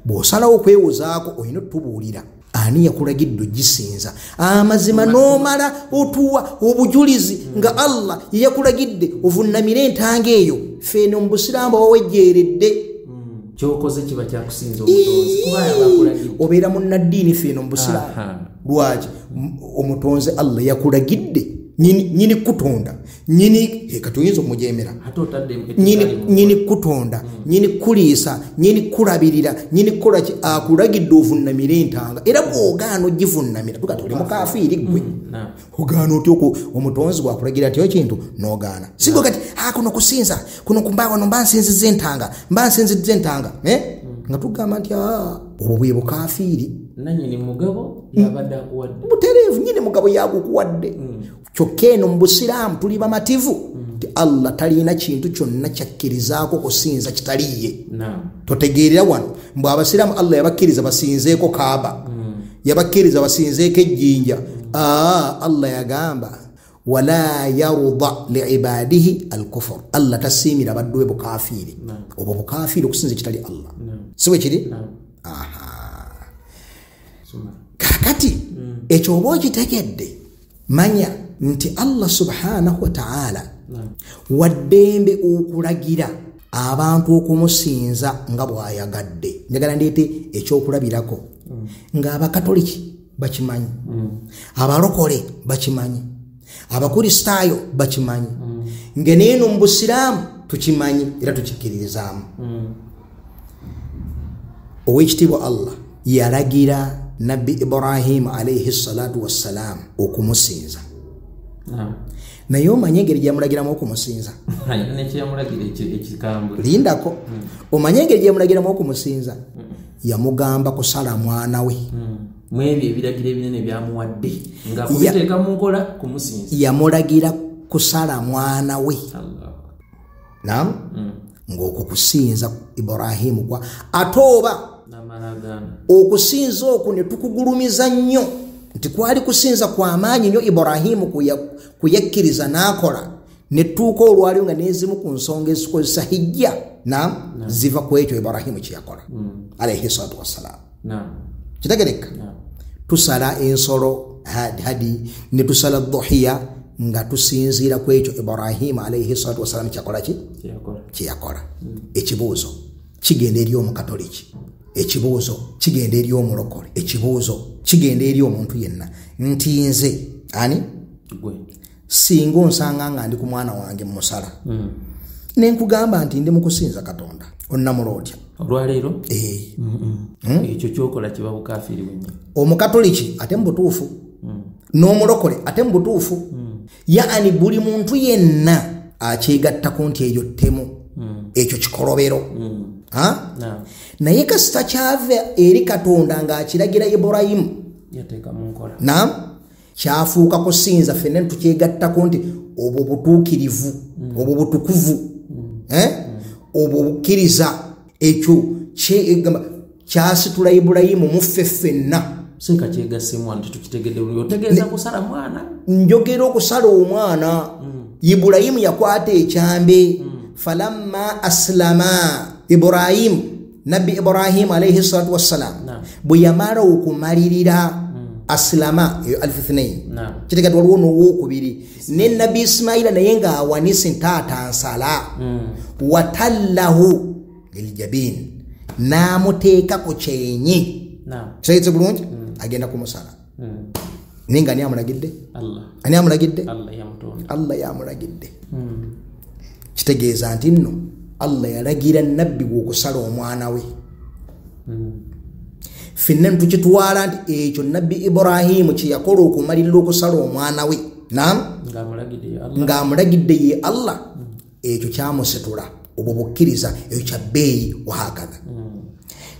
Bw'osalawo okwewozaako olina otubuulira ani yakulagidde ogisinza. Amazima n'omala otuwa obujulizi nga Allah yakulagidde ovunnamire entanga eyo. Ffeno mu busiraamu wawejjeeredde. Kyokoze kiba kyakusinza omutonzi kuba yabakulagidde. Obeera munnaddiini ffeno mu busiraamu. Lwaki? Omutonzi Allah yakulagidde nyini kutonda, nyini kati oyinza okumujemera, nyini kutonda, nyini kuliisa, nyini kulabirira, nyini kukola ki, akulagidde ovunnamire entanga. Era bw'ogaana ogivunnamira tuga toli mukafiiri ggwe. Ogaana otya omutonzi bw'akulagira atyo ekintu n'ogaana? Si gwe kati kuno kusinza, kuno wano mba nsinzizza entanga, mba nsinzizza entanga, nga tugamba nti obwo bwe bukafiiri. Nannyini mugabo yabadde akuwadde. Butereevu nnyini mugabo yagukuwadde. Kyokka eno mu busiraamu tuli bamativu nti Allah talina kintu kyonna kyakkirizaako kusinza kitaliye. Totegeerera wano mbu abasiraamu Allah yabakkiriza basinzeeko Kaaba, yabakkiriza basinzeeko ejjinja. Allah yagamba wala yarda liibadihi alkufur, Allah tasiimira baddu be bukafiiri. Obwo bukafiiri okusinza ekitali Allah. Si bwe kiri? Kaakati ekyo oba okitegedde, manya nti Allah subhanahu wa ta'ala waddembe okulagira abantu okumusinza nga bw'ayagadde. Njagala ndeete ekyokulabirako ng'abakatoliki bakimanyi, abalokole bakimanyi, abakristaayo bakimanyi, ng'eneeno mu busiraamu tukimanyi era tukikkiririzaamu. Oweekitiibwa Allah yalagira Nabbi Ibrahim alayhi salatu wassalam okumusinza. Naye omanye engeri gyeyamulagiramu okumusinza? Lindako. Omanye engeri gyeyamulagiramu okumusinza? Yamugamba kusala mwana we. Mwebyo ebiragiro ebinene byamuwadde nga kubiteeka mu nkola kumusinza. Yamulagira kusala mwana we. Naam? Ng'okwo kusinza Ibrahimu kwa ate oba okusinza okwo ne tukugulumiza nnyo nti kwali kusinza kwa maanyi nnyo Ibrahimu kuyakkiriza n'akola, ne tuuka olwaliwo nga n'ezimu ku nsonga ezikozesa hijja ziva ku ekyo Ibrahimu kye yakola alayhi salatu wassalam. Kitegereka? Tusala ensolo hadi ne tusala dhuhiya nga tusinziira ku ekyo Ibrahimu alayhi salatu wassalam kyakola ki? Kye yakola. Ekibuuzo kigenda eri omukatoliki, ekibuuzo kigenda eri omulokole, ekibuuzo kigenda eri omuntu yenna nti nze ani singa onsanga nga ndi ku mwana wange mu musala ne nkugamba nti ndi mu kusinza Katonda, onnamula otya? Olwaleero ekyo kyokola kiba bukafiiri bwennyini. Omukatoliki ate mu butuufu, n'omulokole ate mu butuufu, yaani buli muntu yenna akyegattako nti eyo ttemu, ekyo kikolobero. Naye kasita kyava eri Katonda ng'akiragira Ibrahimu naam, kyafuuka kusinza, ffenna tukyegattako nti obwo butuukirivu, obwo butukuvu, obwo bukkiriza, ekyo kyasitula Ibrahimu muffe ffenna. Seeka kyegassemu wano tetukitegedde bulungi. Otegeeza kusala mwana? Njogera okusala omwana. Ibrahimu yakwata ekyambe. Falamma aslama Ibrahim, Nabbi Ibrahim alayhi salatu wassalam Bwe yamala okumalirira asilama eyo alifu thnain. Kitegeeza waliwo n'owokubiri ne Nabbi Ismaila naye ng'awanise ntaata nsala. Watallahu liljabin, n'amuteeka ku kyenyi. Kitegeeza bulungi agenda kumusala. Naye nga ani amulagidde? Ani amulagidde? Allah yamulagidde. Kitegeeza nti nno Allah yalagira nabbi okusala omwana we. Ffenna tukitwala nti ekyo Nabbi Ibrahimu kye yakola okumalirira okusala omwana we, naam, ng'amulagidde ye Allah, ekyo kyamusitula obwo bukkiriza, ekyo kya bbeeyi wahakadha.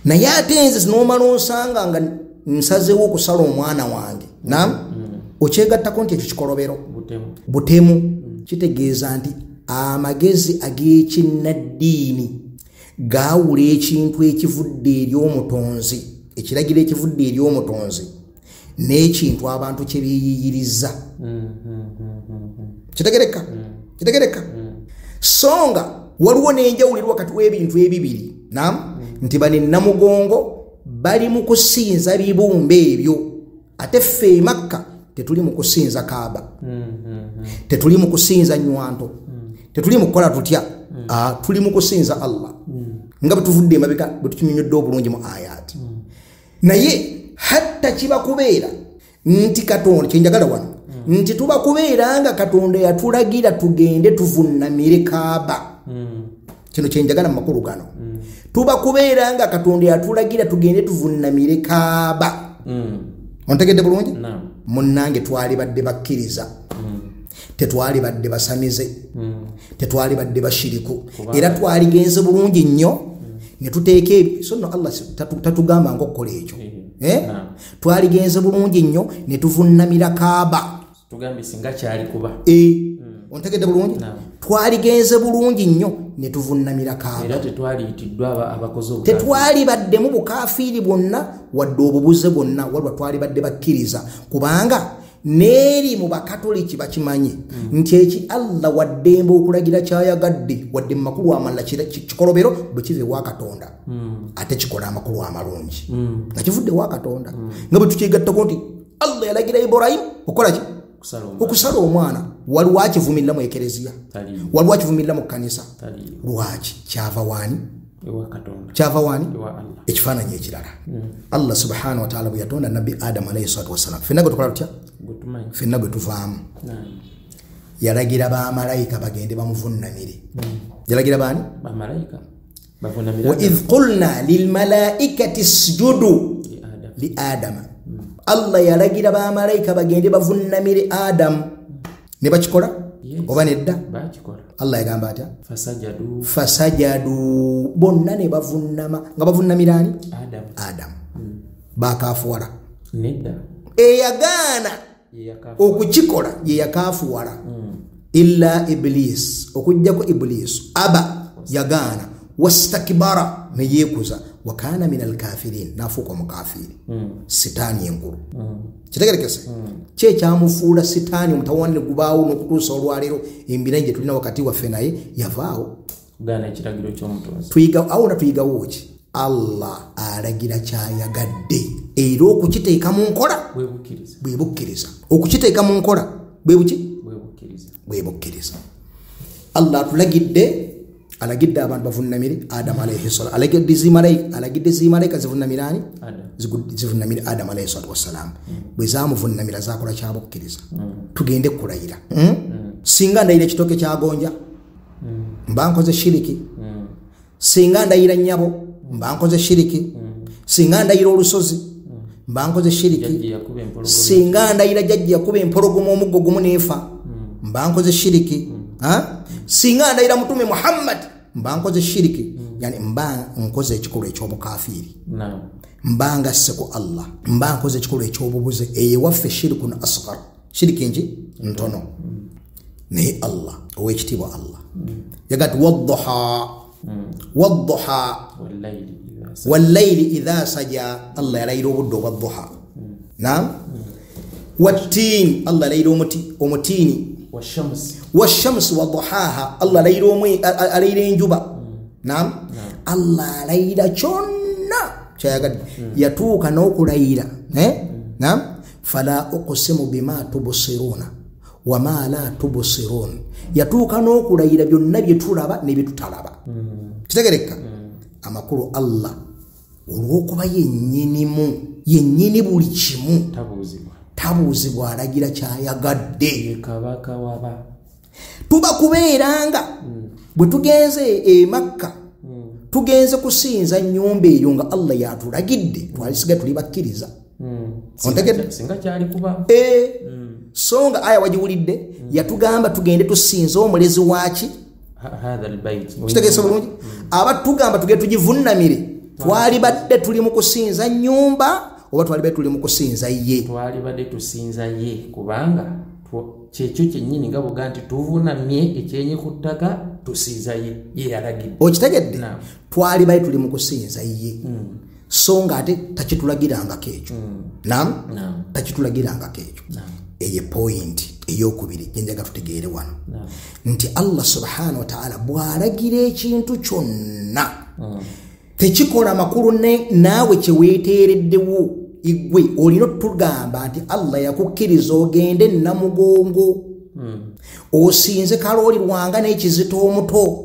Naye ate nze n'omala onsanga nga nsazeewo okusala omwana wange, naam, okyegattako nti ekyo kikolobero butemu. Kitegeeza nti amagezi ag'ekinnaddiini gaawula ekintu ekivudde eri omutonzi, ekiragiro ekivudde eri omutonzi n'ekintu abantu kye beeyiyiriza. Kitegereka? Kitegereka? So nga waliwo n'enjawuliro wakati w'ebintu ebibiri, naam, nti bano Namugongo bali mu kusinza bibumbe ebyo, ate ffe e Makka tetuli mu kusinza Kaaba, tetuli mu kusinza nywanto, tetuli mu kukola tutya, tuli mu kusinza Allah nga bwe tuvudde emabega bwe tukinyonnyodde obulungi mu ayati. Naye hatta kiba kubeera nti Katonda, kyenjagala wano nti tuba kubeera nga Katonda yatulagira tugende tuvunnamire Kaaba. Kino kyenjagala mu makulu gano. Tuba kubeera nga Katonda yatulagira tugende tuvunnamire Kaaba. Ontegedde bulungi? Munnange twali badde bakkiriza, tetwali badde basamize, tetwali badde bashiriku, era twaligenze bulungi nnyo ne tuteeka ebyo. So nno Allah tatugamba ng'okukola ekyo. Twaligenze bulungi nnyo ne tuvunnamira Kaaba. Tugambe singa kyali kuba. Ontegedde bulungi? Twaligenze bulungi nnyo ne tuvunnamira Kaaba. Era tetwaliyitiddwa abakozi obukafiiri. Tetwali baddemu bukafiiri bwonna wadde obubuze bwonna, waliwo twali badde bakkiriza, kubanga n'eri mu bakatoliki bakimanyi nti eki Allah waddembe okulagira kyayagadde, wadde mu makulu amalala kikolobero bwe kiva ewa Katonda, ate kikola amakulu amalungi nga kivudde ewa Katonda. Nga bwe tukyegattako nti Allah yalagira Ibrahimu okukola ki? Okusala omwana. Waliwo akivumirira mu ekereziya, waliwo akivumirira mu kkanisa. Lwaki? Kyava waani? Kyava waani? Ekifaananyi ekirala, Allah subhanahu wa ta'ala bwe yatonda Nabbi Adamu alayhi salatu wassalam, ffenna gwe tukola tutya? Ffenna gwe tuvaamu. Yalagira bamalayika bagende bamuvunnamire. Yalagira baani? Wa idh qulna lilmalaikati isjudu li Adama. Allah yalagira bamalayika bagende bavunnamire Adamu. Ne bakikola? Oba nedda? Allah yagamba atya? Fasajadu, bonna ne bavunnama. Nga bavunnamira ani? Adamu. Bakafuwala. Eyagaana okukikola ye yakafuwala. Illa Iblis, okujjako Iblis aba yagaana, wastakbara ne yeekuza, wa kana min alkafirin, n'afuuka omukafiiri. Sitaani enkulu. Kitegerekese? Ki ekyamufuula sitaani omutawaana ne gubaawo n'okutuusa olwaleero embira gye tulina wakati waffe naye yavaawo. Awo tuyigawo ki? Allah alagira kyayagadde era okukiteeka mu nkola bwe bukkiriza. Okukiteeka mu nkola bwe buki? Bwe bukkiriza. Allah atulagidde, alagidde abantu bavunnamire Adamu alayhi salam, alagidde zimalayika zivunnamire ani? Zivunnamire Adamu alayhi salatu wassalam. Bwe zamuvunnamira zakola kyabukkiriza. Tugende kulayira. Singa ndayira ekitooke kyagonja mba nkoze shiriki. Singa ndayira nnyabo mba nkoze shiriki. Singa ndayira olusozi mba nkoze shiriki. Singa ndayira jjajja yakuba empologoma omuggo gumu n'efa mba nkoze shiriki. Singa ndayira Mutume Muhammad mba nkoze shiriki. Yani mba nkoze ekikolwa eky'obukafiiri, mba ngasse ku Allah, mba nkoze ekikolwa ekyobubuze. Eyo waffe shirikun asghar, shiriki nki ntono. Naye Allah ow'ekitiibwa Allah yagati wadduha wadduha wallayli idha saja. Allah yalayira obudde obwa duha. Naam. Wattiin, Allah alayira omutiini. Washamsi waduhaha, Allah alayira enjuba. Naam. Allah alayira kyonna Kyayagadde. Yatuuka n'okulayira. Naam, fala uqsimu bima tubsiruna wama la tubsirun. Yatuuka n'okulayira byonna bye tulaba ne bye tutalaba. Kitegereka? Amakulu Allah olw'okuba yennyinimu, yennyini buli kimu, tabuuzibwa alagira kyayagadde. Kabaka waba tuba kubeeranga bwe tugenze e Makka, tugenze kusinza nnyumba eyo nga Allah yatulagidde, twalisiga tuli bakkiriza. Ontegedde? Singa kyali kuba so nga aya wagiwulidde, yatugamba tugende tusinze omulezi waaki hadha albayt. Kitegeeza bulungi? Abatugamba tugende tugivunnamire, twalibadde tuli mu kusinza nnyumba oba twalibadde tuli mu kusinza ye? Twalibadde tusinza ye, kubanga kyekyo kyennyini nga bw'ogamba nti tuvunamye ekyenyi ku ttaka tusinza ye, ye yalagidde. Okitegedde? Twalibadde tuli mu kusinza ye. So nga ate takitulagirangako ekyo. Naam? Takitulagirangako ekyo. Eyo point eyokubiri gye njagala tutegeere wano. Nti Allah subhanahu wa ta'ala bw'alagira ekintu kyonna, tekikola makulu naawe kye weeteereddewo. Igwe olina otugamba nti Allah yakukkiriza ogende Namugongo, osinze Kalooli Lwanga n'ekizito omuto.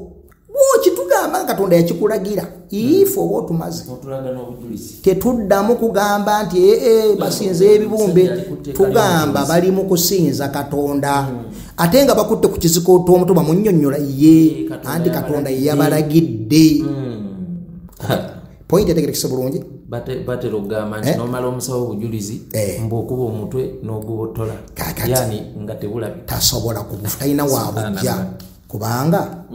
Bw'okitugamba nga Katonda yakikulagira, ife oba otumaze. Tetuddamu kugamba nti basinze ebibumbe, tugamba bali mu kusinza Katonda. Ate nga bakutte ku kiziko omuto bamunnyonnyola ye, anti Katonda yabalagidde. Point etegerekese bulungi. Batera okugamba nti n'omala omusawo obujulizi mbw'okuba omutwe n'ogubotola, yani nga tebulabika. Tasobola kubufu, talina waabujja, kubanga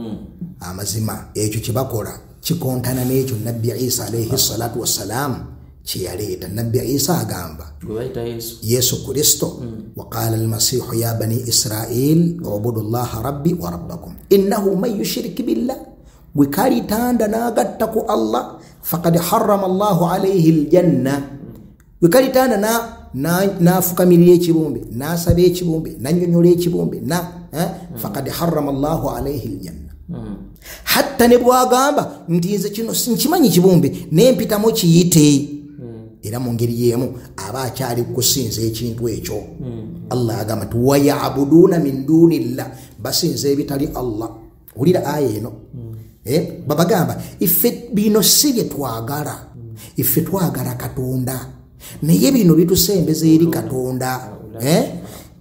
amazima ekyo kye bakola kikontana n'ekyo Nabbi Isa alayhi salatu wassalam kye yaleeta. Nabbi Isa agamba Yesu Kristo, waqala almasihu ya bani Israil ubudu llaha rabbi wa rabbakum innahu man yushrik billah, gwe kalitanda n'agatta ku Allah faqad harrama Allahu alayhi aljanna. Gwe kalitanda n'afukamirira ekibumbe, n'asaba ekibumbe, n'annyonnyola ekibumbe, faqad harrama Allahu alayhi aljanna. Hatta ne bw'agamba nti nze kino nkimanyi kibumbe nempitamu kiyite, era mu ngeri y'emu aba akyali kusinza ekintu ekyo. Allah agamba nti wayabuduuna min dunillah, basinza ebitali Allah. Wulira aya eno. Babagamba ife bino si bye twagala, ife twagala Katonda, naye bino bitusembeza eri Katonda.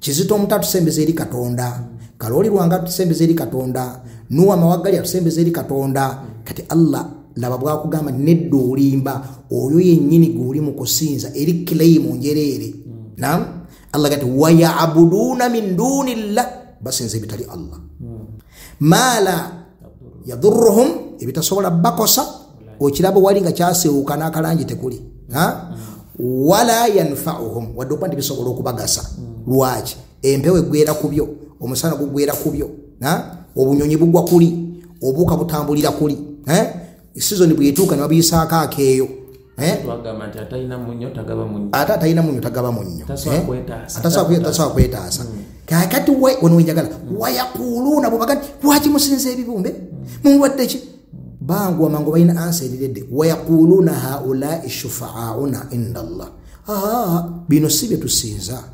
Kizito omuto atusembeza eri Katonda, Kalooli Lwanga atusembeza eri Katonda, Nuwa Mawaggali atusembeza eri Katonda. Kati Allah laba bwakugamba nedda olimba, oyo yennyini gw'oli mu kusinza eri kilayimu njereere. Naam, Allah kati wayabuduuna min dunillah, basinza ebitali Allah. Maala yadurruhum, ebitasobola bakosa, okiraba wali nga kyasewuka n'akalangi tekuli. Wala yanfa'uhum, wadde okuba nti bisobola okubagasa. Lwaki? Empewo eggwera ku byo, omusana gugwera ku byo, obunyonyi bugwa kuli, obuuka butambulira kuli. Sizoni bwetuuka ne babiyisaako akeeyo. Twagamba nti atalina munnyo tagaba munnyo. Ate atalina munnyo tagaba munnyo. Tasobola kwetaasa. Kaakati wano wenjagala wayakuuluuna, bwe bagamba lwaki musinza ebibumbe, mumuwadde ki? Banguwa mangu balina ansa eriredde. Wayakuuluuna haulai shufaauna inda Allah. Bino si bye tusinza,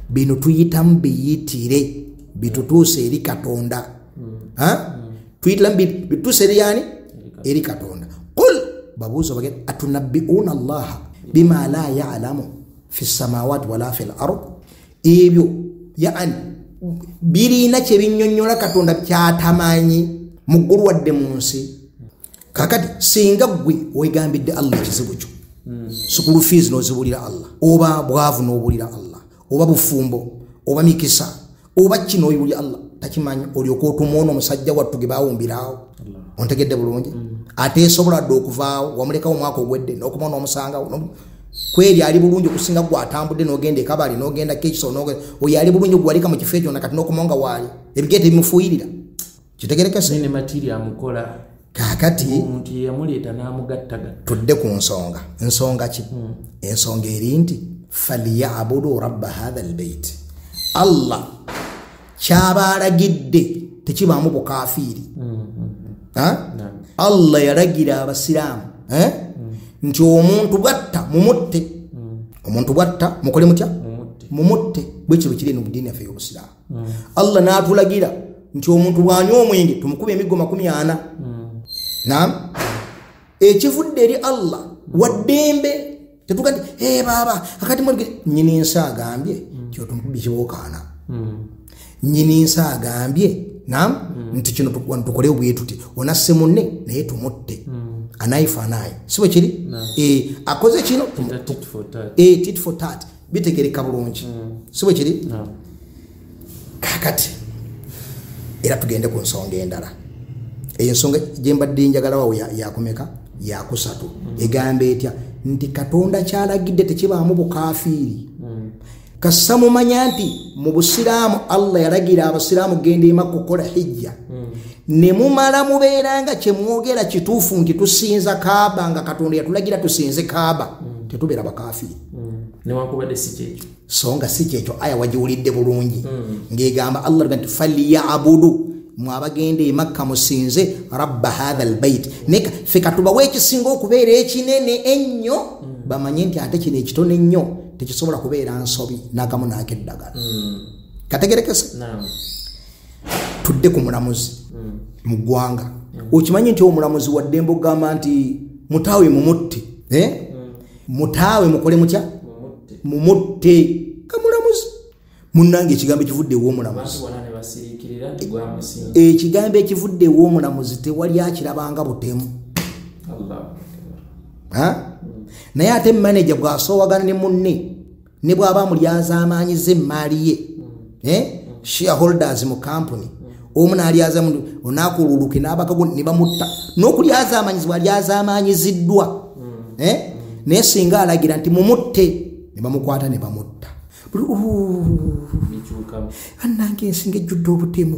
bino tuyitamu biyitire bitutuuse eri Katonda. Tuyitiramu bitutuuse eri yani? Eri Katonda. Qul, babuuza bagenda atunabbiuuna Allaha bima la ya'lamu fi samawati wala fi l-ard. Ebyo yani birina kye binnyonnyola Katonda kyatamanyi mu ggulu wadde mu nsi. Kakati singa ggwe weegambidde Allah ekizibu kyo, school fees n'ozibulira Allah, oba bwavu n'obulira Allah, oba bufumbo, oba mikisa, oba kino oyibulira Allah, takimanyi. Olyoka otuma ono omusajja wattu ge baawumbiraawo. Ontegedde bulungi? Ateesobola dde okuvaawo, wamulekawo omwaka ogwedde n'okuma n'omusangawo. Kweri ali bulungi okusinga gwe atambudde n'ogenda e Kabale n'ogenda Kekiso, oyo ali bulungi gwalika mu kifo ekyo nakati n'okoma nga waali ebigere tebimufuuyirira. Kitegerekese? Ne matiri amukola. Kaakati omuntu yeyamuleeta n'amugattagatta. Tudde ku nsonga. Nsonga ki? Ensonga eri nti falyabudu rabba hadha albayt. Allah kyaba alagidde tekibaamu bukafiiri. Allah yalagira abasiraamu Nti omuntu bwatta mumutte. Omuntu bwatta mukole mutya? Mumutte. Bwekyo kiri eno mu ddiini yaffe y'Obusiraamu. Allah n'atulagira nti omuntu bw'anywa omwenge tumukube emiggo 40. Naam. Ekivudde eri Allah waddembe tetuga nti hey, baaba akati nnyini nsi agambye nti otumukubye kibokaana. Nnyini nsi agambye naam nti kino tukole bwe tuti onasse munne naye tumutte. Anayifa anayi si bwe kiri? Akoze kino tit for tat bitegereka bulungi. Si bwe kiri? Kakati era tugende ku nsonga endala. Eyo ensonga gye mbadde njagala wawe yakumeka yakusatu. Egamba etya nti Katonda kyalagidde tekibaamu bukafiiri. Kassa mumanya nti mu Busiraamu Allah yalagira Abasiraamu genda e Makka okukola hijja. Ne mumala mubeera nga kye mwogera kituufu nti tusinza Kaaba nga Katonda yatulagira tusinze Kaaba. Tetubeera bakafiiri. Newankubadde si kyekyo. So nga si kyekyo aya wagiwulidde bulungi. Ng'egamba Allah nti falyabudu mwabagenda e Makka musinze rabba hadha albayt. Naye ffe katubawe ekisinga okubeera ekinene ennyo bamanye nti ate kino ekitono ennyo tekisobola kubeera nsobi n'akamu n'akeddagala. Kategerekese? Tudde ku mulamuzi mu ggwanga. Okimanyi nti omulamuzi waddembe okugamba nti mutaawe mumutte. Mutaawe mukole mutya? Mumutte. Kamulamuzi. Munnange ekigambo ekivudde ew'omulamuzi. Ekigambo ekivudde ew'omulamuzi tewali akirabanga butemu. Naye ate maneja bw'asoowagana ne munne ne bw'aba amulyazaamaanyiza emmaali ye, shareholders mu kampuni, omu n'alyaza onaakululuke n'abakago ne bamutta n'okulyazaamanyizibwa alyazaamaanyiziddwa. Naye singa alagira nti mumutte ne bamukwata ne bamutta. Bannange ensinga ejjudde obutemu.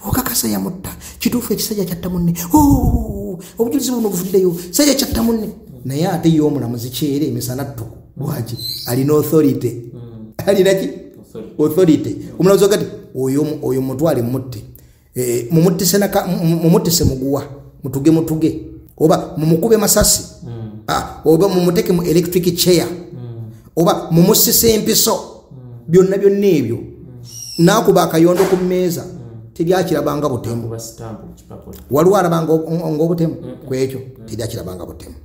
Okakasa yamutta kituufu ekisajja kyatta munne. Obujulizi buno buvuddeyo kisajja kyatta munne. Naye ate ye omulamuzi kyere emisana ttuku. Lwaki? Alina authority. Alina ki? Authority. Omulamuzi wakati oyo mutwale mutte. Mumuttise muguwa mutuge mutuge oba mumukube masasi. Oba mumuteke mu electric chair. Oba mumusise empiso. Byonna byonna ebyo. N'akuba akayondo ku mmeeza teryakirabanga butemu. Waliwo alabanga ng'obutemu ku ekyo teryakirabanga butemu.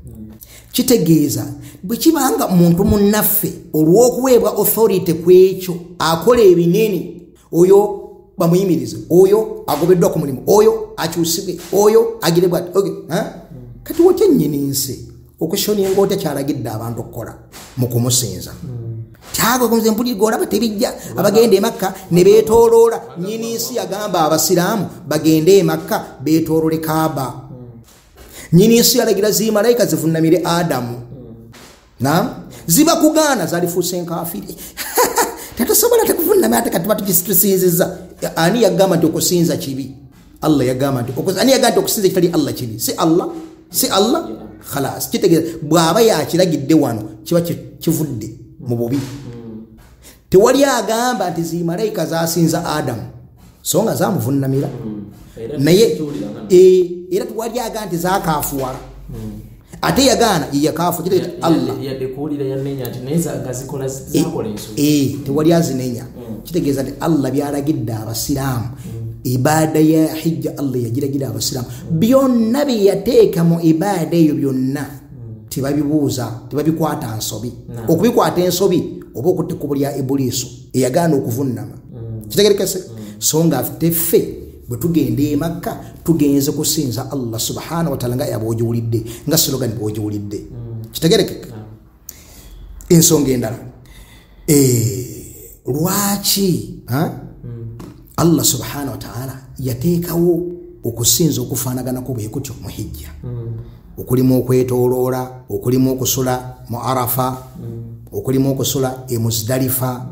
Kitegeeza bwe kibanga muntu munnaffe olw'okuweebwa authority ku ekyo akola ebinene, oyo bamuyimirize, oyo agobeddwa ku mulimu, oyo akyusibwe, oyo agire bw'ati. Kati wotya nnyini nsi okushoninga otya kyalagidde abantu okukola mu kumusinza. Kyagogonze mpulirwa olaba tebijja abagenda e Makka ne beetooloola. Nnyini nsi yagamba Abasiraamu bagende e Makka beetooloole Kaaba. Nnyini nsi yalagira zimalayika zivunnamire Adamu. Naam, ziba kugaana zalifuuse enkaafiri. Tetusobola tekuvunnamira ate kati tusinzizza. Ani yagamba nti okusinza kibi? Allah yagamba nti ani yagamba nti okusinza ekitali Allah kibi? Si Allah, si Allah. Khalas, kitegeeza bw'aba yakiragidde wano kiba kivudde mu bubi. Tewali agamba nti zimalayika zasinza Adamu so nga zamuvunnamira. Naye era tewali agamba nti zakaafuwala. Ate yagaana ye yakaafu kitegeeza Allah yadde kuwulira yannenya nti naye nga zikola zakola ensobi. Tewali azinenya. Kitegeeza nti Allah byalagidde Abasiraamu. Ibaada ya hijja Allah yagiragira Abasiraamu. Byonna bye yateeka mu ibaada eyo byonna tebabibuuza, tebabikwata nsobi. Okubikwata ensobi oba okutta ekkubo lya Ibuliisu eyagaana okuvunnama. Kitegerekese? So nga ffe bwe tugenda e Makka tugenze kusinza Allah subhanahu wa ta'ala nga yabwogiwulidde, nga slogan bw'ogiwulidde. Kitegerekeka? Ensonga endala, lwaki Allah subhanahu wa ta'ala yateekawo okusinza okufaanaganako bwe kutyo mu hijja? Okulimu okwetooloola, okulimu okusula mu Arafa, okulimu okusula e Muzdalifa,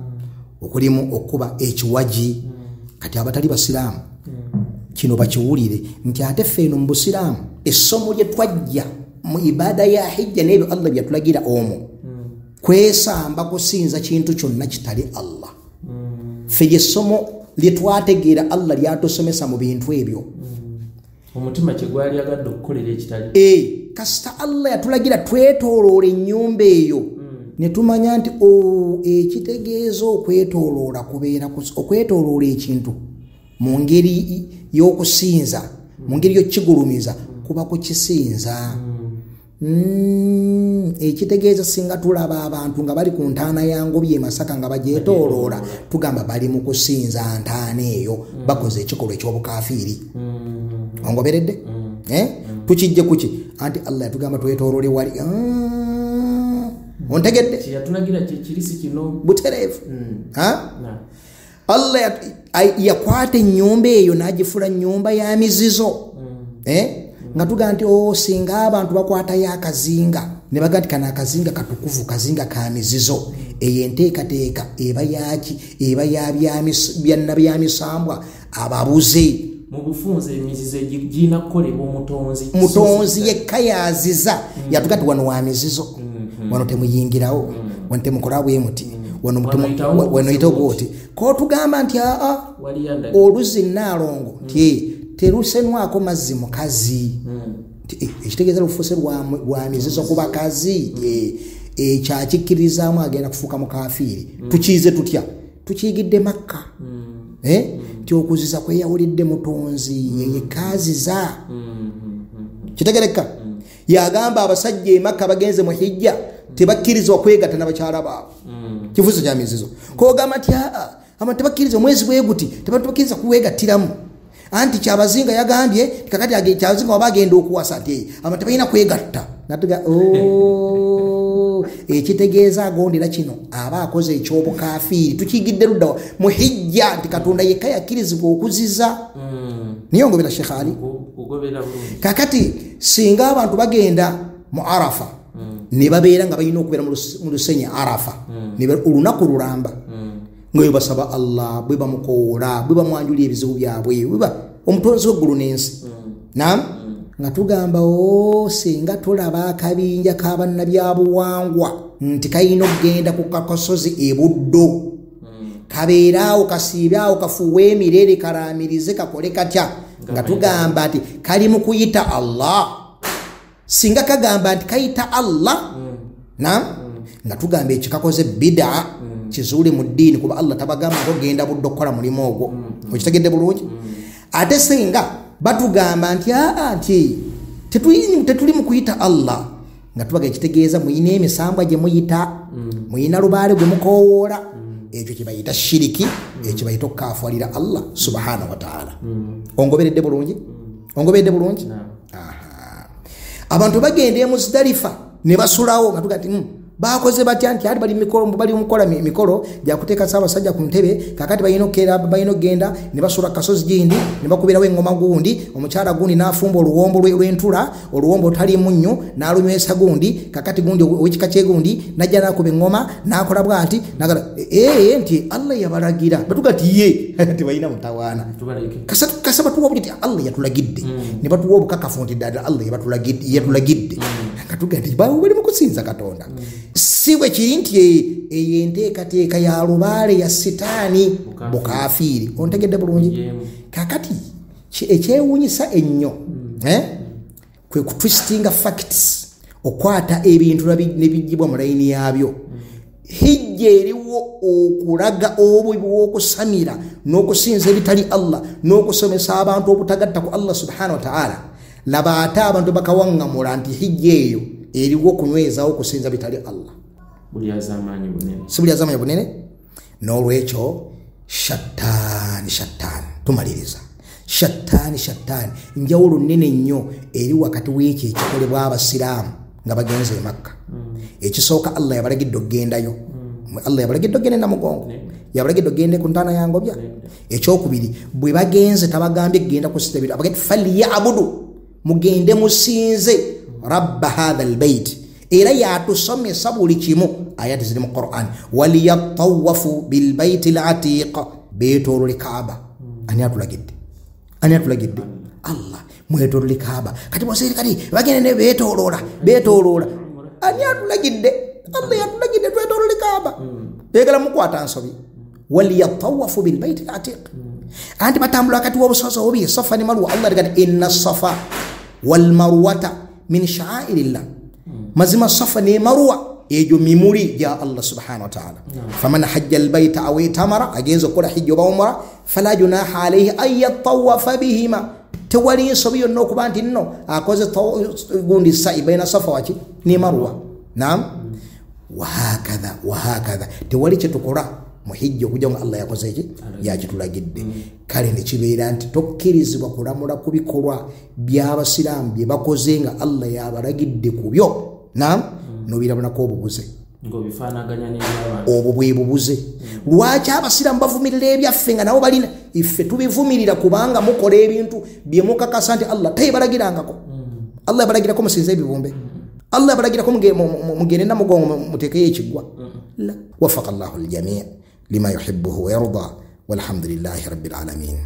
okulimu okuba ekiwaji. Kati abatali basiraamu kino bakiwulire nti ate ffe eno mu busiraamu essomo lye twajja mu ibaada ya hijja n'ebyo Allah byatulagira omwo kwesamba kusinza kintu kyonna kitali Allah. Ffe lyessomo lye twategeera Allah lyatusomesa mu bintu ebyo. Omutima kye gwali agadde okukolera ekitali. Kasita Allah yatulagira twetooloola ennyumba eyo. Ne tumanya nti ekitegeeza okwetooloola kubeera okwetooloola ekintu mu ngeri y'okusinza, mu ngeri y'okukigulumiza kuba kukisinza. Ekitegeeza singa tulaba abantu nga bali ku ntaana ya Ngobi e Masaka nga bagyetooloola, tugamba bali mu kusinza ntaana eyo, bakoze ekikolwa eky'obukafiiri. Ongoberedde? Tukijje kuki? Anti Allah yatugamba twetooloole wali. Ontegedde? Kyeyatulagira kye kirisi kino. Butereevu. Allah yakwata ennyumba eyo n'agifula nnyumba ya mizizo. Nga tugamba nti singa abantu bakwatayo akazinga ne bagamba nti kano akazinga katukuvu, kazinga ka mizizo, eyo enteekateeka eba yaki? Eba ya byamisambwa ababuze. Mu bufunze emizizo girina kukolebwa omutonzi. Mutonzi yekka yaziza. Yatuga nti wano wa mizizo, wano temuyingirawo, wano temukola bwe muti, wano yitawo bw'oti. K'otugamba nti oluzzi Nnaalongo nti terusenwako mazzi mukazi. Ekitegeeza lufuuse lwa mizizo ku bakazi. Ekyo akikkirizaamu agenda kufuuka mukafiiri. Tukiize tutya? Tukiyigidde Makka. Nti okuziza kweyawulidde mutonzi, yeyekka aziza. Kitegereka? Yagamba abasajja e Makka bagenze mu hijja tebakkirizibwa kwegatta n'abakyala baabwe. Kifuuso kya mizizo. K'ogamba nti abantu tebakkiriza omwezi bwe guti, tebakkiriza kuwegattiramu. Anti Kyabazinga yagambye kakati Kyabazinga waba agenda okuwasa nti abantu tebalina kwegatta. Natuga ekitegeeza agondera kino aba akoze ekyobukafiiri. Tukiyigidde ludda mu hijja nti Katonda yekka yakkirizibwa okuziza. Niyo ngobera Sheikh Ali. Kakati singa abantu bagenda mu Arafa ne babeera nga balina okubeera mu lusenyi Arafa, olunaku lulamba nga bwe basaba Allah, bwe bamukoola, bwe bamwanjulira ebizibu byabwe, bwe omutonzi w'eggulu n'ensi. Naam, nga tugamba singa tulaba akabinja k'abannabyabuwangwa nti kalina okugenda ku kasozi e Buddo, kabeeraawo kasiibe awo kafuuwe emirere kalaamirize kakole katya, nga tugamba nti kali mu kuyita Allah. Singa kagamba nti kayita Allah, naam, nga tugamba ekyo kakoze bid'a kizuule mu ddiini, kuba Allah tabagamba ogenda Buddo okukola mulimu ogwo. Okitegedde bulungi? Ate singa batugamba nti nti tetuli mu kuyita Allah, nga tubaga ekitegeeza muyina emisambwa gye muyita, muyina lubaale gwe mukoowoola, ekyo kye bayita shiriki, ekyo bayita okukafuwalira Allah subhanahu wa ta'ala. Ongoberedde bulungi? Ongoberedde bulungi? Abantu bagenda e Muzdalifa ne basulawo, nga tuga nti bakoze batya nti ati bali mukola mikolo gyakuteeka Ssaabasajja ku ntebe, kakati balina okugenda ne basula kasozi gindi ne bakubirawo engoma gundi, omukyala gundi n'afumba oluwombo lw'entula, oluwombo olutaliimu nnyo n'alunywesa gundi, kakati gundi ow'ekika kye gundi n'ajja n'akuba engoma n'akola bw'ati nti Allah yabalagira. Batuga nti ye tebalina mutawaana. Kasa batuwa obuli nti Allah yatulagidde, ne batuwa obukakafu nti ddala Allah yatulagidde, nga tuga nti bali mu kusinza Katonda. Si bwe kiri nti eyo enteekateeka ya lubaale ya sitaani bukafiiri. Ontegedde bulungi? Kakati ekyewuunyisa ennyo kwe kutwistinga facts, okwata ebintu ne biggyibwa mu layini yaabyo. Hijja eriwo okulaga obubi bw'okusamira n'okusinza ebitali Allah n'okusomesa abantu obutagatta ku Allah subhanahu wa ta'ala. Laba ate abantu bakawaŋŋamula nti hijja eyo eriwo okunywezaawo okusinza bitali Allah. Si buli azamanyi bunene? N'olwekyo shattaani shattaani, tumaliriza shattaani shattaani, njawulo nnene nnyo eri wakati w'ekyo ekikolebwa abasiraamu nga bagenze e Makka. Ekisooka Allah yabalagidde okugendayo, Allah yabalagidde okugenda e Namugongo, yabalagidde okugenda ku ntaana ya Ngobya. Ekyokubiri, bwe bagenze tabagambye kugenda kusinza bintu, abagambye falyabudu, mugende musinze rabba hadha albayt. Era yatusomesa buli kimu, ayati ziri mu Qur'an, waliyatawafu bilbayti alatiq, beetoolole Kaaba. Ani atulagidde? Ani atulagidde? Allah. Mwetoolole Kaaba. Kati bwoseri kati bagenda ne beetooloola, beetooloola. Ani atulagidde? Allah yatulagidde twetoolole Kaaba. Beegala mukwata nsobi. Waliyatawafu bilbayti alatiq. Anti batambula wakati w'obusozi obubiri, Safa ne Marwa. Allah agamba inna Safa wal Marwata min sha'airillah, mazima Safa ne Marwa egyo mimuli gya Allah subhanahu wa ta'ala. Faman hajja albayta aw itamara, agenza okukola hijja oba umra, fala junaha alayhi an yatawafa bihima, tewali nsobi yonna okuba nti nno akoze gundi sa'i baina Safa waki ne Marwa. Naam, wahakadha wahakadha, tewali kyetukola mu hijja okujja nga Allah yakoze eki yakitulagidde. Kale nekibeera nti tokkirizibwa kulamula ku bikolwa by'abasiraamu bye bakoze nga Allah yabalagidde ku byo. Naam, nobirabonako obubuze, obwo bwe bubuze. Lwaki abasiraamu bavumirira ebyaffe nga nabo balina? Iffe tubivumirira kubanga mukola ebintu bye mukakasa nti Allah teyabalagirangako. Allah yabalagirako musinze ebibumbe, Allah yabalagirako mugende Namugongo muteekeyo ekiggwa. La, wafaqa Allahu aljamii lima yuhibbuhu wa yarda, walhamdulillahi rabbil alamin.